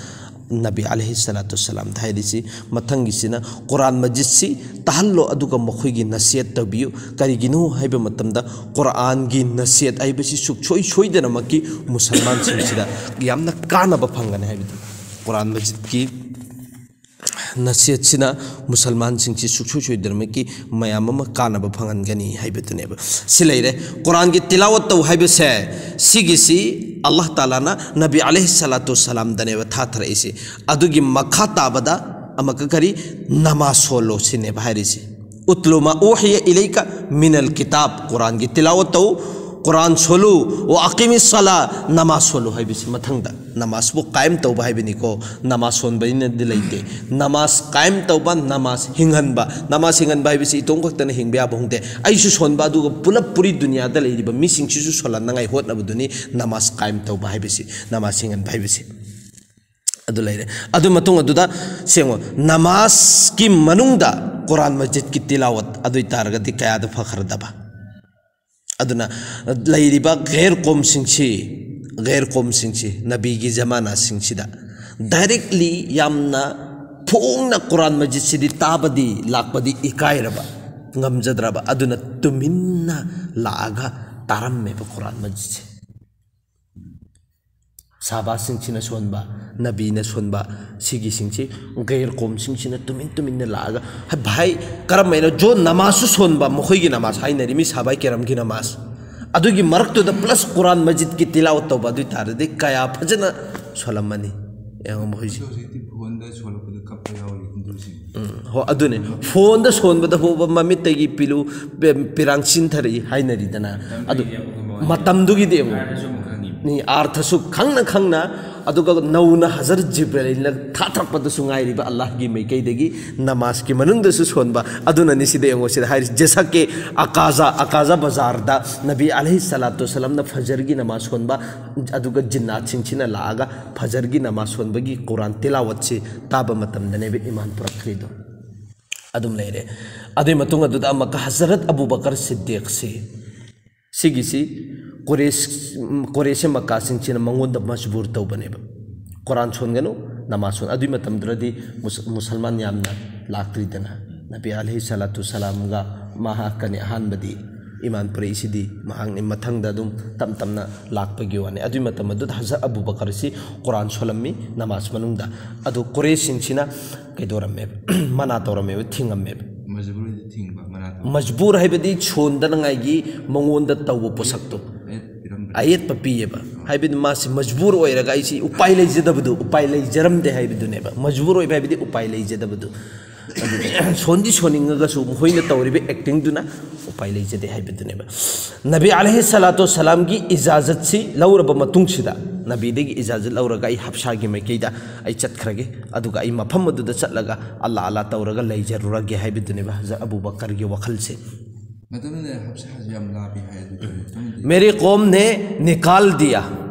ꯅꯕꯤ ꯑꯂꯩꯍꯤ ꯁꯂꯥꯇꯨ ꯁꯂꯥꯝꯗ ꯍꯥꯏꯔꯤꯁꯤ꯫ ꯃꯊꯪꯒꯤꯁꯤꯅ ꯀꯨꯔꯥꯟ ꯃꯖꯤꯗꯁꯤ ꯇꯥꯍꯜꯂꯣ, ꯑꯗꯨꯒ ꯃꯈꯣꯏꯒꯤ ꯅꯁꯤꯍꯠ ꯇꯧꯕꯤꯌꯨ꯫ ꯀꯔꯤꯒꯤꯅꯣ ꯍꯥꯏꯕ ꯃꯇꯝꯗ ꯀꯨꯔꯥꯟꯒꯤ ꯅꯁꯤꯍꯠ ꯍꯥꯏꯕꯁꯤ ꯁꯨꯡꯁꯣꯏ ꯁꯣꯏꯗꯅꯃꯛꯀꯤ ꯃꯨꯁꯜꯃꯥꯟꯁꯤꯡꯁꯤꯗ ꯌꯥꯝꯅ ꯀꯥꯟꯅꯕ ꯐꯪꯒꯅꯤ ꯍꯥꯏꯕꯗꯨ꯫ ꯀꯨꯔꯥꯟ ꯃꯖꯤꯗꯀꯤ ꯅꯁꯤꯍꯠꯁꯤꯅ ꯃꯨꯁꯜꯃꯥꯟꯁꯤꯡꯁꯤ ꯁꯨꯡꯁꯣꯏ ꯁꯣꯏꯗꯅꯃꯛꯀꯤ ꯃꯌꯥꯝ ꯑꯃ ꯀꯥꯟꯅꯕ ꯐꯪꯍꯟꯒꯅꯤ ꯍꯥꯏꯕꯗꯨꯅꯦꯕ꯫ ꯁꯤ ꯂꯩꯔꯦ꯫ ꯀꯨꯔꯥꯟꯒꯤ ꯇꯤꯂꯥꯋꯠ ꯇꯧ ꯍꯥꯏꯕꯁꯦ, ꯁꯤꯒꯤꯁꯤ ꯑꯜꯂꯥꯍ ꯇꯥꯂꯥꯅ ꯅꯕꯤ ꯑꯂꯩꯍꯤ ꯁꯂꯥꯇꯨ ꯁꯂꯥꯝꯗꯅꯦꯕ ꯊꯥꯊꯔꯛꯏꯁꯤ꯫ ꯑꯗꯨꯒꯤ ꯃꯈꯥ ꯇꯥꯕꯗ ꯑꯃꯨꯛꯀ ꯀꯔꯤ? ꯅꯃꯥꯖ ꯁꯣꯜꯂꯣ ꯁꯤꯅꯦꯕ ꯍꯥꯏꯔꯤꯁꯤ꯫ "ꯎꯠꯂꯨ ꯃꯥ ꯎꯍꯤꯌ ꯏꯂꯩꯀ ꯃꯤꯅꯜ ꯀꯤꯇꯥꯕ", ꯀꯨꯔꯥꯟꯒꯤ ꯇꯤꯂꯥꯋꯠ ꯇꯧ, ꯀꯨꯔꯥꯟ ꯁꯣꯜꯂꯨ, "ꯋꯥ ꯑꯀꯤꯃꯤ ꯁꯂꯥ", ꯅꯃꯥꯖ ꯁꯣꯜꯂꯨ ꯍꯥꯏꯕꯁꯤ ꯃꯊꯪꯗ꯫ ꯅꯃꯥꯖꯄꯨ ꯀꯥꯏꯝ ꯇꯧꯕ ꯍꯥꯏꯕꯅꯤꯀꯣ, ꯅꯃꯥꯖ ꯁꯣꯟꯕꯅꯤꯅꯗꯤ ꯂꯩꯇꯦ꯫ ꯅꯃꯥꯖ ꯀꯥꯏꯝ ꯇꯧꯕ, ꯅꯃꯥꯖ ꯍꯤꯡꯍꯟꯕ꯫ ꯅꯃꯥꯖ ꯍꯤꯡꯍꯟꯕ ꯍꯥꯏꯕꯁꯤ ꯏꯇꯣꯝ ꯈꯛꯇꯅ ꯍꯤꯡꯕ ꯌꯥꯕ ꯍꯣꯡꯗꯦ꯫ ꯑꯩꯁꯨ ꯁꯣꯟꯕ, ꯑꯗꯨꯒ ꯄꯨꯂꯞ ꯄꯨꯔꯤ ꯗꯨꯅꯤꯌꯥꯗ ꯂꯩꯔꯤꯕ ꯃꯤꯁꯤꯡꯁꯤꯁꯨ ꯁꯣꯜꯍꯟꯅꯉꯥꯏ ꯍꯣꯠꯅꯕꯗꯨꯅꯤ ꯅꯃꯥꯖ ꯀꯥꯏꯝ ꯇꯧꯕ ꯍꯥꯏꯕꯁꯤ, ꯅꯃꯥꯖ ꯍꯤꯡꯍꯟꯕ ꯍꯥꯏꯕꯁꯤ꯫ ꯑꯗꯨ ꯂꯩꯔꯦ꯫ ꯑꯗꯨ ꯃꯇꯨꯡ ꯑꯗꯨꯗ ꯁꯦꯡꯉꯣ, ꯅꯃꯥꯖꯀꯤ ꯃꯅꯨꯡꯗ ꯀꯨꯔꯥꯟ ꯃꯖꯤꯗꯀꯤ ꯇꯤꯂꯥꯋꯠ, ꯑꯗꯨ ꯑꯣꯏ ꯇꯥꯔꯒꯗꯤ ꯀꯌꯥꯗ ꯐꯈ꯭ꯔꯗꯕ? ꯑꯗꯨꯅ ꯂꯩꯔꯤꯕ ꯒꯩꯔ ꯀꯣꯝꯁꯤꯡꯁꯤ, ꯒꯩꯔ ꯀꯣꯝꯁꯤꯡꯁꯤ ꯅꯕꯤꯒꯤ ꯖꯃꯥꯅꯥꯁꯤꯡꯁꯤꯗ directly ꯌꯥꯝꯅ ꯐꯣꯡꯅ ꯀꯨꯔꯥꯟ ꯃꯖꯤꯗꯁꯤꯗꯤ ꯇꯥꯕꯗꯤ ꯂꯥꯛꯄꯗꯤ ꯏꯀꯥꯏꯔꯕ, ꯉꯝꯖꯗ꯭ꯔꯕ, ꯑꯗꯨꯅ ꯇꯨꯃꯤꯟꯅ ꯂꯥꯛꯑꯒ ꯇꯥꯔꯝꯃꯦꯕ ꯀꯨꯔꯥꯟ ꯃꯖꯤꯗꯁꯦ꯫ ꯁꯍꯥꯕꯥꯁꯤꯡꯁꯤꯅ ꯁꯣꯟꯕ, ꯅꯕꯤꯅ ꯁꯣꯟꯕ, ꯁꯤꯒꯤꯁꯤꯡꯁꯤ ꯒꯩꯔ ꯀꯣꯝꯁꯤꯡꯁꯤꯅ ꯇꯨꯃꯤꯟ ꯇꯨꯃꯤꯟꯅ ꯂꯥꯛꯑꯒ, "ꯍ, ꯚꯥꯏ, ꯀꯔꯝ ꯍꯥꯏꯅ ꯖꯣ ꯅꯃꯥꯖꯁꯨ ꯁꯣꯟꯕ, ꯃꯈꯣꯏꯒꯤ ꯅꯃꯥꯖ ꯍꯥꯏꯅꯔꯤ, ꯃꯤ ꯁꯍꯥꯕꯥꯏ ꯀꯤꯔꯥꯝꯒꯤ ꯅꯃꯥꯖ, ꯑꯗꯨꯒꯤ ꯃꯔꯛꯇꯨꯗ plus ꯀꯨꯔꯥꯟ ꯃꯖꯤꯗꯀꯤ ꯇꯤꯂꯥꯋꯠ ꯇꯧꯕ, ꯑꯗꯨ ꯑꯣꯏ ꯇꯥꯔꯗꯤ ꯀꯌꯥ ꯐꯖꯅ ꯁꯣꯜꯂꯝꯃꯅꯤ?" ꯌꯦꯡꯉꯣ ꯃꯈꯣꯏꯁꯤ꯫ ꯑꯗꯣ ꯍꯧꯖꯤꯛꯇꯤ ꯐꯣꯟꯗ ꯁꯣꯜꯂꯛꯄꯗ ꯀꯞꯄ ꯌꯥꯎꯔꯤ ꯍꯤꯟꯗꯨꯁꯤꯡ꯫ ꯎꯝ, ꯍꯣ, ꯑꯗꯨꯅꯦ꯫ ꯐꯣꯟꯗ ꯁꯣꯟꯕꯗ ꯐꯥꯎꯕ ꯃꯃꯤꯠꯇꯒꯤ ꯄꯤꯂꯨ, ꯄꯦ-, ꯄꯤꯔꯥꯡ ꯆꯤꯟꯊꯔꯛꯏ ꯍꯥꯏꯅꯔꯤꯗꯅ꯫ ꯑꯗꯨ ꯃꯇꯝꯗꯨꯒꯤ ꯃꯇꯝꯗꯨꯒꯤꯗꯤ ꯌꯦꯡꯉꯨ꯫ ꯑꯥꯔꯊꯁꯨ ꯑꯃꯨꯛ ꯈꯪꯉꯤ꯫ ꯅꯤ, ꯑꯥꯔꯊꯁꯨ ꯈꯪꯅ ꯈꯪꯅ, ꯑꯗꯨꯒ ꯅꯧꯅ ꯍꯖꯔꯠ ꯖꯤꯕ꯭ꯔꯥꯏꯜꯅ ꯊꯥꯊꯔꯛꯄꯗꯁꯨ ꯉꯥꯏꯔꯤꯕ ꯑꯜꯂꯥꯍꯒꯤ ꯃꯥꯏꯀꯩꯗꯒꯤ ꯅꯃꯥꯖꯀꯤ ꯃꯅꯨꯡꯗꯁꯨ ꯁꯣꯟꯕ꯫ ꯑꯗꯨꯅꯅꯤ ꯁꯤꯗ ꯌꯦꯡꯉꯨ, ꯁꯤꯗ ꯍꯥꯏꯔꯤꯁꯤ, "ꯖꯦꯁꯥ ꯀꯦ ꯑꯀꯥꯖꯥ, ꯑꯀꯥꯖꯥ ꯕꯖꯥꯔꯗ ꯅꯕꯤ ꯑꯂꯩꯍꯤ ꯁꯂꯥꯇꯨ ꯁꯂꯥꯝꯅ ꯐꯖꯔꯒꯤ ꯅꯃꯥꯖ ꯁꯣꯟꯕ, ꯑꯗꯨꯒ ꯖꯤꯟꯅꯥꯠꯁꯤꯡꯁꯤꯅ ꯂꯥꯛꯑꯒ ꯐꯖꯔꯒꯤ ꯅꯃꯥꯖ ꯁꯣꯟꯕꯒꯤ ꯀꯨꯔꯥꯟ ꯇꯤꯂꯥꯋꯠꯁꯤ ꯇꯥꯕ ꯃꯇꯝꯗꯅꯦꯕ ꯏꯃꯥꯟ ꯄꯨꯔꯛꯈ꯭ꯔꯤꯗꯣ"꯫ ꯑꯗꯨꯝ ꯂꯩꯔꯦ꯫ ꯑꯗꯨꯒꯤ ꯃꯇꯨꯡ ꯑꯗꯨꯗ ꯑꯃꯨꯛꯀ ꯍꯖꯔꯠ ꯑꯕꯨ ꯕꯀꯔ ꯁꯤꯗꯤꯛꯁꯤ, ꯁꯤꯒꯤꯁꯤ ꯀꯨꯔꯦꯁ-, ꯀꯨꯔꯦꯁ ꯃꯛꯀꯥꯁꯤꯡꯁꯤꯅ ꯃꯉꯣꯟꯗ ꯃꯖꯕꯨꯔ ꯇꯧꯕꯅꯦꯕ, "ꯀꯨꯔꯥꯟ ꯁꯣꯟꯒꯅꯨ, ꯅꯃꯥꯖ ꯁꯣꯟ-, ꯑꯗꯨꯒꯤ ꯃꯇꯝꯗꯨꯗꯗꯤ ꯃꯨꯁ-, ꯃꯨꯁꯜꯃꯥꯟ ꯌꯥꯝꯅ ꯂꯥꯛꯇ꯭ꯔꯤꯗꯅ꯫ ꯅꯕꯤ ꯑꯂꯩꯍꯤ ꯁꯂꯥꯇꯨ ꯁꯂꯥꯝꯒ ꯃꯍꯥꯛꯀꯅꯤ ꯑꯍꯥꯟꯕꯗꯤ ꯏꯃꯥꯟ ꯄꯨꯔꯛꯏꯁꯤꯗꯤ꯫ ꯃꯍꯥꯛꯅꯤ ꯃꯊꯪꯗ ꯑꯗꯨꯝ ꯇꯞ ꯇꯞꯅ ꯂꯥꯛꯄꯒꯤ ꯋꯥꯅꯤ꯫ ꯑꯗꯨꯒꯤ ꯃꯇꯝ ꯑꯗꯨꯗ ꯍꯖꯔꯠ ꯑꯕꯨ ꯕꯀꯔꯁꯤ ꯀꯨꯔꯥꯟ ꯁꯣꯜꯂꯝꯃꯤ ꯅꯃꯥꯖ ꯃꯅꯨꯡꯗ꯫ ꯑꯗꯨ ꯀꯨꯔꯦꯁꯤꯡꯁꯤꯅ ꯀꯩꯗꯧꯔꯝꯃꯦꯕ? ꯃꯅꯥ ꯇꯧꯔꯝꯃꯦꯕ, ꯊꯤꯡꯉꯝꯃꯦꯕ꯫ ꯃꯖꯕꯨꯔꯗ ꯊꯤꯡꯕ, ꯃꯅꯥ ꯇꯧꯕ꯫ ꯃꯖꯕꯨꯔ ꯍꯥꯏꯕꯗꯤ ꯁꯣꯟꯗꯅꯉꯥꯏꯒꯤ ꯃꯉꯣꯟꯗ ꯇꯧꯕ ꯄꯣꯠꯁꯛꯇꯣ꯫ ꯑꯌꯦꯠꯄ ꯄꯤꯔꯝꯕ꯫ ꯑꯌꯦꯠꯄ ꯄꯤꯌꯦꯕ꯫ ꯍꯥꯏꯕꯗꯤ ꯃꯥꯁꯤ ꯃꯖꯕꯨꯔ ꯑꯣꯏꯔꯒ ꯑꯩꯁꯤ ꯎꯄꯥꯏ ꯂꯩꯖꯗꯕꯗꯨ, ꯎꯄꯥꯏ ꯂꯩꯖꯔꯝꯗꯦ ꯍꯥꯏꯕꯗꯨꯅꯦꯕ꯫ ꯃꯖꯕꯨꯔ ꯑꯣꯏꯕ ꯍꯥꯏꯕꯗꯤ ꯎꯄꯥꯏ ꯂꯩꯖꯗꯕꯗꯨ꯫ ꯑꯗꯨꯗꯤ ꯁꯣꯟꯗꯤ ꯁꯣꯟꯅꯤꯡꯉꯒꯁꯨ ꯃꯈꯣꯏꯅ ꯇꯧꯔꯤꯕ ꯑꯦꯛꯇꯤꯡꯗꯨꯅ ꯎꯄꯥꯏ ꯂꯩꯖꯗꯦ ꯍꯥꯏꯕꯗꯨꯅꯦꯕ꯫ ꯅꯕꯤ ꯑꯂꯩꯍꯤ ꯁꯂꯥꯇꯨ ꯁꯂꯥꯝꯒꯤ ꯏꯖꯥꯖꯠꯁꯤ ꯂꯧꯔꯕ ꯃꯇꯨꯡꯁꯤꯗ, ꯅꯕꯤꯗꯒꯤ ꯏꯖꯥꯖꯠ ꯂꯧꯔꯒ ꯑꯩ ꯍꯞꯁꯥꯒꯤ ꯃꯥꯏꯀꯩꯗ ꯑꯩ ꯆꯠꯈ꯭ꯔꯒꯦ, ꯑꯗꯨꯒ ꯑꯩ ꯃꯐꯝ ꯑꯗꯨꯗ ꯆꯠꯂꯒ ꯑꯜꯂꯥ ꯑꯜꯂꯥ ꯇꯧꯔꯒ ꯂꯩꯖꯔꯨꯔꯒꯦ ꯍꯥꯏꯕꯗꯨꯅꯦꯕ ꯍꯖꯔꯠ ꯑꯕꯨ ꯕꯀꯔꯒꯤ ꯋꯥꯈꯜꯁꯦ꯫ ꯃꯇꯝꯗꯨꯗ ꯍꯞꯁꯥꯁꯦ ꯌꯥꯝ ꯂꯥꯞꯄꯤ ꯍꯥꯏ, ꯑꯗꯨ ꯈꯪꯗꯦ꯫ ꯃꯦꯔꯦ ꯀꯣꯝ ꯅꯦ ꯅꯤꯀꯥꯜ ꯗꯤꯌꯥ,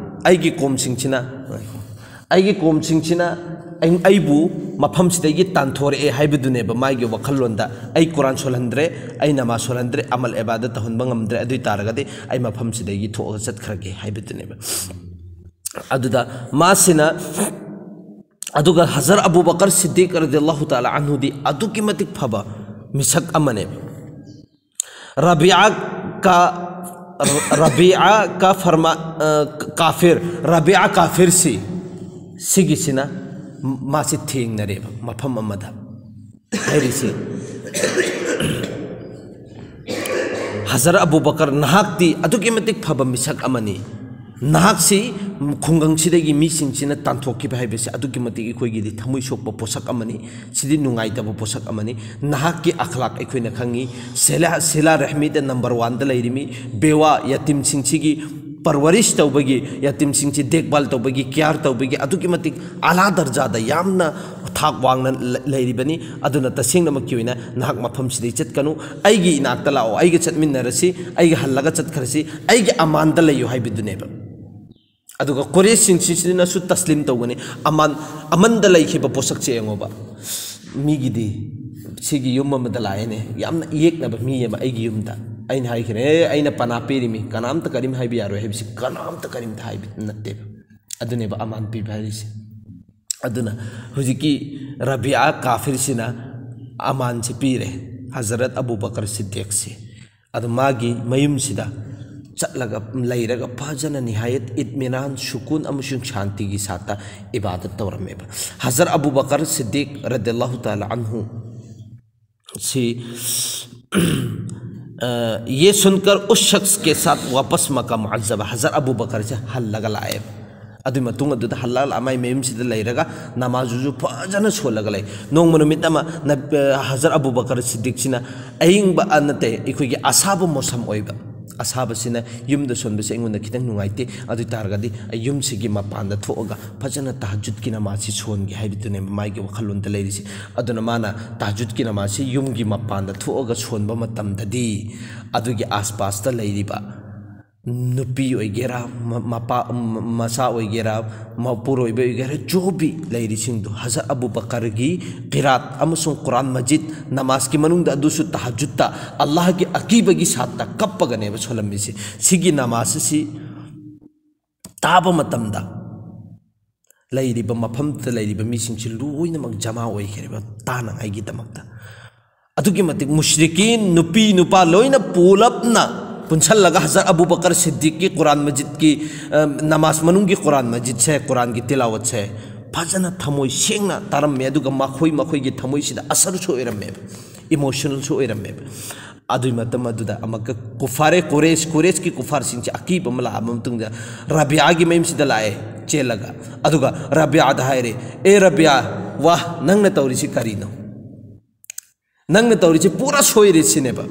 ꯑꯩꯒꯤ ꯀꯣꯝꯁꯤꯡꯁꯤꯅ, ꯑꯩꯒꯤ ꯀꯣꯝꯁꯤꯡꯁꯤꯅ ꯑꯩ-, ꯑꯩꯕꯨ ꯃꯐꯝꯁꯤꯗꯒꯤ ꯇꯥꯟꯊꯣꯔꯛꯑꯦ ꯍꯥꯏꯕꯗꯨꯅꯦꯕ ꯃꯥꯒꯤ ꯋꯥꯈꯜꯂꯣꯟꯗ꯫ ꯑꯩ ꯀꯨꯔꯥꯟ ꯁꯣꯜꯍꯟꯗ꯭ꯔꯦ, ꯑꯩ ꯅꯃꯥꯖ ꯁꯣꯜꯍꯟꯗ꯭ꯔꯦ, ꯑꯃꯜ ꯑꯦꯕꯥꯗ ꯇꯧꯍꯟꯕ ꯉꯝꯗ꯭ꯔꯦ, ꯑꯗꯨ ꯑꯣꯏ ꯇꯥꯔꯒꯗꯤ ꯑꯩ ꯃꯐꯝꯁꯤꯗꯒꯤ ꯊꯣꯛꯑꯒ ꯆꯠꯈ꯭ꯔꯒꯦ ꯍꯥꯏꯕꯗꯨꯅꯦꯕ꯫ ꯑꯗꯨꯗ ꯃꯥꯁꯤꯅ, ꯑꯗꯨꯒ ꯍꯖꯔꯠ ꯑꯕꯨ ꯕꯀꯔ ꯁꯤꯗꯤꯛ ꯔꯗꯤꯌꯜꯂꯥꯍꯨ ꯇꯥꯂꯥ ꯑꯟꯍꯨꯗꯤ ꯑꯗꯨꯛꯀꯤ ꯃꯇꯤꯛ ꯐꯕ ꯃꯤꯁꯛ ꯑꯃꯅꯦꯕ꯫ ꯔꯕꯤꯌꯥ ꯀꯥ, ꯔꯕꯤꯌꯥ ꯀꯥ ꯐꯔꯃꯥ-, ꯑ, ꯀꯥꯐꯤꯔ, ꯔꯕꯤꯌꯥ ꯀꯥꯐꯤꯔꯁꯤ, ꯁꯤꯒꯤꯁꯤꯅ ꯃꯥꯁꯤ ꯊꯦꯡꯅꯔꯦꯕ ꯃꯐꯝ ꯑꯃꯗ꯫ ꯍꯥꯏꯔꯤꯁꯤ, ꯍꯖꯔꯠ ꯑꯕꯨ ꯕꯀꯔ, ꯅꯍꯥꯛꯇꯤ ꯑꯗꯨꯛꯀꯤ ꯃꯇꯤꯛ ꯐꯕ ꯃꯤꯁꯛ ꯑꯃꯅꯤ, ꯅꯍꯥꯛꯁꯤ ꯈꯨꯡꯒꯪꯁꯤꯗꯒꯤ ꯃꯤꯁꯤꯡꯁꯤꯅ ꯇꯥꯟꯊꯣꯛꯈꯤꯕ ꯍꯥꯏꯕꯁꯤ ꯑꯗꯨꯛꯀꯤ ꯃꯇꯤꯛ ꯑꯩꯈꯣꯏꯒꯤꯗꯤ ꯊꯃꯣꯏ ꯁꯣꯛꯄ ꯄꯣꯠꯁꯛ ꯑꯃꯅꯤ꯫ ꯁꯤꯗꯤ ꯅꯨꯡꯉꯥꯏꯇꯕ ꯄꯣꯠꯁꯛ ꯑꯃꯅꯤ꯫ ꯅꯍꯥꯛꯀꯤ ꯑꯈ꯭ꯂꯥꯛ ꯑꯩꯈꯣꯏꯅ ꯈꯪꯉꯤ꯫ ꯁꯤꯂꯥ, ꯁꯤꯂꯥ ꯔꯍꯃꯤꯗ ꯅꯝꯕꯔ ꯋꯥꯟꯗ ꯂꯩꯔꯤꯃꯤ꯫ ꯕꯦꯋꯥ, ꯌꯥꯇꯤꯝꯁꯤꯡꯁꯤꯒꯤ ꯄꯔꯋꯥꯔꯤꯁ ꯇꯧꯕꯒꯤ, ꯌꯥꯇꯤꯝꯁꯤꯡꯁꯤ ꯗꯦꯈꯕꯥꯜ ꯇꯧꯕꯒꯤ, ꯀꯤꯌꯥꯔ ꯇꯧꯕꯒꯤ ꯑꯗꯨꯛꯀꯤ ꯃꯇꯤꯛ ꯑꯥꯂꯥ ꯗꯔꯖꯥꯗ ꯌꯥꯝꯅ ꯊꯥꯛ ꯋꯥꯡꯅ ꯂ-, ꯂꯩꯔꯤꯕꯅꯤ꯫ ꯑꯗꯨꯅ ꯇꯁꯦꯡꯅꯃꯛꯀꯤ ꯑꯣꯏꯅ ꯅꯍꯥꯛ ꯃꯐꯝꯁꯤꯗꯩ ꯆꯠꯀꯅꯨ, ꯑꯩꯒꯤ ꯏꯅꯥꯛꯇ ꯂꯥꯛꯑꯣ, ꯑꯩꯒ ꯆꯠꯃꯤꯟꯅꯔꯁꯤ, ꯑꯩꯒ ꯍꯜꯂꯒ ꯆꯠꯈ꯭ꯔꯁꯤ, ꯑꯩꯒꯤ ꯑꯃꯥꯟꯗ ꯂꯩꯌꯨ ꯍꯥꯏꯕꯗꯨꯅꯦꯕ꯫ ꯑꯗꯨꯒ ꯀꯨꯔꯦꯁꯤꯡꯁꯤꯅꯁꯨ ꯇꯁꯂꯤꯝ ꯇꯧꯒꯅꯤ꯫ ꯑꯃꯥꯟ, ꯑꯃꯟꯗ ꯂꯩꯈꯤꯕ ꯄꯣꯠꯁꯛꯁꯦ ꯌꯦꯡꯉꯣꯕ꯫ ꯃꯤꯒꯤꯗꯤ ꯁꯤꯒꯤ ꯌꯨꯝ ꯑꯃꯗ ꯂꯥꯛꯑꯦꯅꯦ, ꯌꯥꯝꯅ ꯏꯌꯦꯛꯅꯕ ꯃꯤ ꯑꯃ ꯑꯩꯒꯤ ꯌꯨꯝꯗ꯫ ꯑꯩꯅ ꯍꯥꯏꯈ꯭ꯔꯦ, "ꯑꯦ, ꯑꯩꯅ ꯄꯅꯥ ꯄꯤꯔꯤꯃꯤ, ꯀꯅꯥꯝꯇ ꯀꯔꯤꯝ ꯍꯥꯏꯕ ꯌꯥꯔꯣꯏ" ꯍꯥꯏꯕꯁꯤ ꯀꯅꯥꯝꯇ ꯀꯔꯤꯝꯇ ꯍꯥꯏꯕ ꯅꯠꯇꯦꯕ꯫ ꯑꯗꯨꯅꯦꯕ ꯑꯃꯥꯟ ꯄꯤꯕ ꯍꯥꯏꯔꯤꯁꯦ꯫ ꯑꯗꯨꯅ ꯍꯧꯖꯤꯛꯀꯤ ꯔꯕꯤꯌꯥ ꯀꯥꯐꯤꯔꯁꯤꯅ ꯑꯃꯥꯟꯁꯤ ꯄꯤꯔꯦ ꯍꯖꯔꯠ ꯑꯕꯨ ꯕꯀꯔ ꯁꯤꯗꯤꯛꯁꯤ꯫ ꯑꯗꯨ ꯃꯥꯒꯤ ꯃꯌꯨꯝꯁꯤꯗ ꯆꯠꯂꯒ ꯂꯩꯔꯒ ꯐꯖꯅ ꯅꯤꯍꯥꯌꯠ ꯏꯠꯃꯤꯅꯥꯟ, ꯁꯨꯀꯨꯟ ꯑꯃꯁꯨꯡ ꯁꯥꯟꯇꯤꯒꯤ ꯁꯥꯠꯇ ꯏꯕꯥꯗꯠ ꯇꯧꯔꯝꯃꯦꯕ꯫ ꯍꯖꯔꯠ ꯑꯕꯨ ꯕꯀꯔ ꯁꯤꯗꯤꯛ ꯔꯗꯤꯌꯜꯂꯥꯍꯨ ꯇꯥꯂꯥ ꯑꯟꯍꯨ ꯁꯤ, ꯑ, "ये सुनकर उस शख्स के साथ वापस मक्का मुअज़्ज़ब", ꯍꯖꯔꯠ ꯑꯕꯨ ꯕꯀꯔꯁꯦ ꯍꯜꯂꯒ ꯂꯥꯛꯑꯦꯕ꯫ ꯑꯗꯨꯒꯤ ꯃꯇꯨꯡ ꯑꯗꯨꯗ ꯍꯜꯂꯒ ꯂꯥꯛꯑ ꯃꯥꯏ ꯃꯌꯨꯝꯁꯤꯗ ꯂꯩꯔꯒ ꯅꯃꯥꯖꯨꯁꯨ ꯐꯖꯅ ꯁꯣꯜꯂꯒ ꯂꯩ꯫ ꯅꯣꯡꯃ ꯅꯨꯃꯤꯠ ꯑꯃ ꯅ-, ꯑ, ꯍꯖꯔꯠ ꯑꯕꯨ ꯕꯀꯔ ꯁꯤꯗꯤꯛꯁꯤꯅ ꯑꯏꯪꯕ, ꯑ, ꯅꯠꯇꯦ, ꯑꯩꯈꯣꯏꯒꯤ ꯑꯁꯥꯕ ꯃꯣꯁꯝ ꯑꯣꯏꯕ, ꯑꯁꯥꯕꯁꯤꯅ ꯌꯨꯝꯗ ꯁꯣꯟꯕꯁꯦ ꯑꯩꯉꯣꯟꯗ ꯈꯤꯇꯪ ꯅꯨꯡꯉꯥꯏꯇꯦ, ꯑꯗꯨ ꯑꯣꯏ ꯇꯥꯔꯒꯗꯤ ꯑꯩ ꯌꯨꯝꯁꯤꯒꯤ ꯃꯄꯥꯟꯗ ꯊꯣꯛꯑꯒ ꯐꯖꯅ ꯇꯍꯖꯨꯗꯀꯤ ꯅꯃꯥꯖꯁꯤ ꯁꯣꯟꯒꯦ ꯍꯥꯏꯕꯗꯨꯅꯦꯕ ꯃꯥꯒꯤ ꯋꯥꯈꯜꯂꯣꯟꯗ ꯂꯩꯔꯤꯁꯦ꯫ ꯑꯗꯨꯅ ꯃꯥꯅ ꯇꯍꯖꯨꯗꯀꯤ ꯅꯃꯥꯖꯁꯤ ꯌꯨꯝꯒꯤ ꯃꯄꯥꯟꯗ ꯊꯣꯛꯑꯒ ꯁꯣꯟꯕ ꯃꯇꯝꯗꯗꯤ ꯑꯗꯨꯒꯤ ꯑꯥꯁꯄꯥꯁꯇ ꯂꯩꯔꯤꯕ ꯅꯨꯄꯤ ꯑꯣꯏꯒꯦꯔꯥ, ꯃ-, ꯃꯄꯥ, ꯃ-, ꯃꯆꯥ ꯑꯣꯏꯒꯦꯔꯥ, ꯃꯄꯨꯔꯣꯏꯕ ꯑꯣꯏꯒꯦꯔꯥ, ꯖꯣꯕꯤ ꯂꯩꯔꯤꯁꯤꯡꯗꯨ ꯍꯖꯔꯠ ꯑꯕꯨ ꯕꯀꯔꯒꯤ ꯀꯤꯔꯥꯠ ꯑꯃꯁꯨꯡ ꯀꯨꯔꯥꯟ ꯃꯖꯤꯗ ꯅꯃꯥꯖꯀꯤ ꯃꯅꯨꯡꯗ ꯑꯗꯨꯁꯨ ꯇꯍꯖꯨꯗꯇ ꯑꯜꯂꯥꯍꯒꯤ ꯑꯀꯤꯕꯒꯤ ꯁꯥꯠꯇ ꯀꯞꯄꯒꯅꯦꯕ ꯁꯣꯜꯂꯝꯃꯤꯁꯦ꯫ ꯁꯤꯒꯤ ꯅꯃꯥꯖ ꯑꯁꯤ ꯇꯥꯕ ꯃꯇꯝꯗ ꯂꯩꯔꯤꯕ ꯃꯐꯝꯗꯨꯗ ꯂꯩꯔꯤꯕ ꯃꯤꯁꯤꯡꯁꯤ ꯂꯣꯏꯅꯃꯛ ꯖꯃꯥ ꯑꯣꯏꯈ꯭ꯔꯦꯕ ꯇꯥꯅꯉꯥꯏꯒꯤꯗꯃꯛꯇ꯫ ꯑꯗꯨꯛꯀꯤ ꯃꯇꯤꯛ ꯃꯨꯁ꯭ꯔꯤꯀꯤꯟ, ꯅꯨꯄꯤ ꯅꯨꯄꯥ ꯂꯣꯏꯅ ꯄꯨꯂꯞꯅ ꯄꯨꯟꯁꯜꯂꯒ ꯍꯖꯔꯠ ꯑꯕꯨ ꯕꯀꯔ ꯁꯤꯗꯤꯛꯀꯤ ꯀꯨꯔꯥꯟ ꯃꯖꯤꯗꯀꯤ, ꯑ, ꯅꯃꯥꯖ ꯃꯅꯨꯡꯒꯤ ꯀꯨꯔꯥꯟ ꯃꯖꯤꯗꯁꯦ, ꯀꯨꯔꯥꯟꯒꯤ ꯇꯤꯂꯥꯋꯠꯁꯦ ꯐꯖꯅ ꯊꯃꯣꯏ ꯁꯦꯡꯅ ꯇꯥꯔꯝꯃꯦ꯫ ꯑꯗꯨꯒ ꯃꯈꯣꯏ ꯃꯈꯣꯏꯒꯤ ꯊꯃꯣꯏꯁꯤꯗ ꯑꯁꯔꯁꯨ ꯑꯣꯏꯔꯝꯃꯦꯕ, ꯏꯃꯣꯁꯅꯦꯜꯁꯨ ꯑꯣꯏꯔꯝꯃꯦꯕ꯫ ꯑꯗꯨꯒꯤ ꯃꯇꯝ ꯑꯗꯨꯗ ꯑꯃꯨꯛꯀ ꯀꯨꯐꯥꯔꯦ ꯀꯨꯔꯦꯁ, ꯀꯨꯔꯦꯁꯀꯤ ꯀꯨꯐꯥꯔꯁꯤꯡꯁꯦ ꯑꯀꯤꯕ ꯑꯃ ꯂꯥꯛꯑꯕ ꯃꯇꯨꯡꯗ ꯔꯕꯤꯌꯥꯒꯤ ꯃꯌꯨꯝꯁꯤꯗ ꯂꯥꯛꯑꯦ ꯆꯦꯜꯂꯒ꯫ ꯑꯗꯨꯒ ꯔꯕꯤꯌꯥꯗ ꯍꯥꯏꯔꯦ, "ꯑꯦ ꯔꯕꯤꯌꯥ, ꯋꯥ, ꯅꯪꯅ ꯇꯧꯔꯤꯁꯤ ꯀꯔꯤꯅꯣ? ꯅꯪꯅ ꯇꯧꯔꯤꯁꯤ ꯄꯨꯔꯥ ꯁꯣꯏꯔꯦ" ꯁꯤꯅꯦꯕ꯫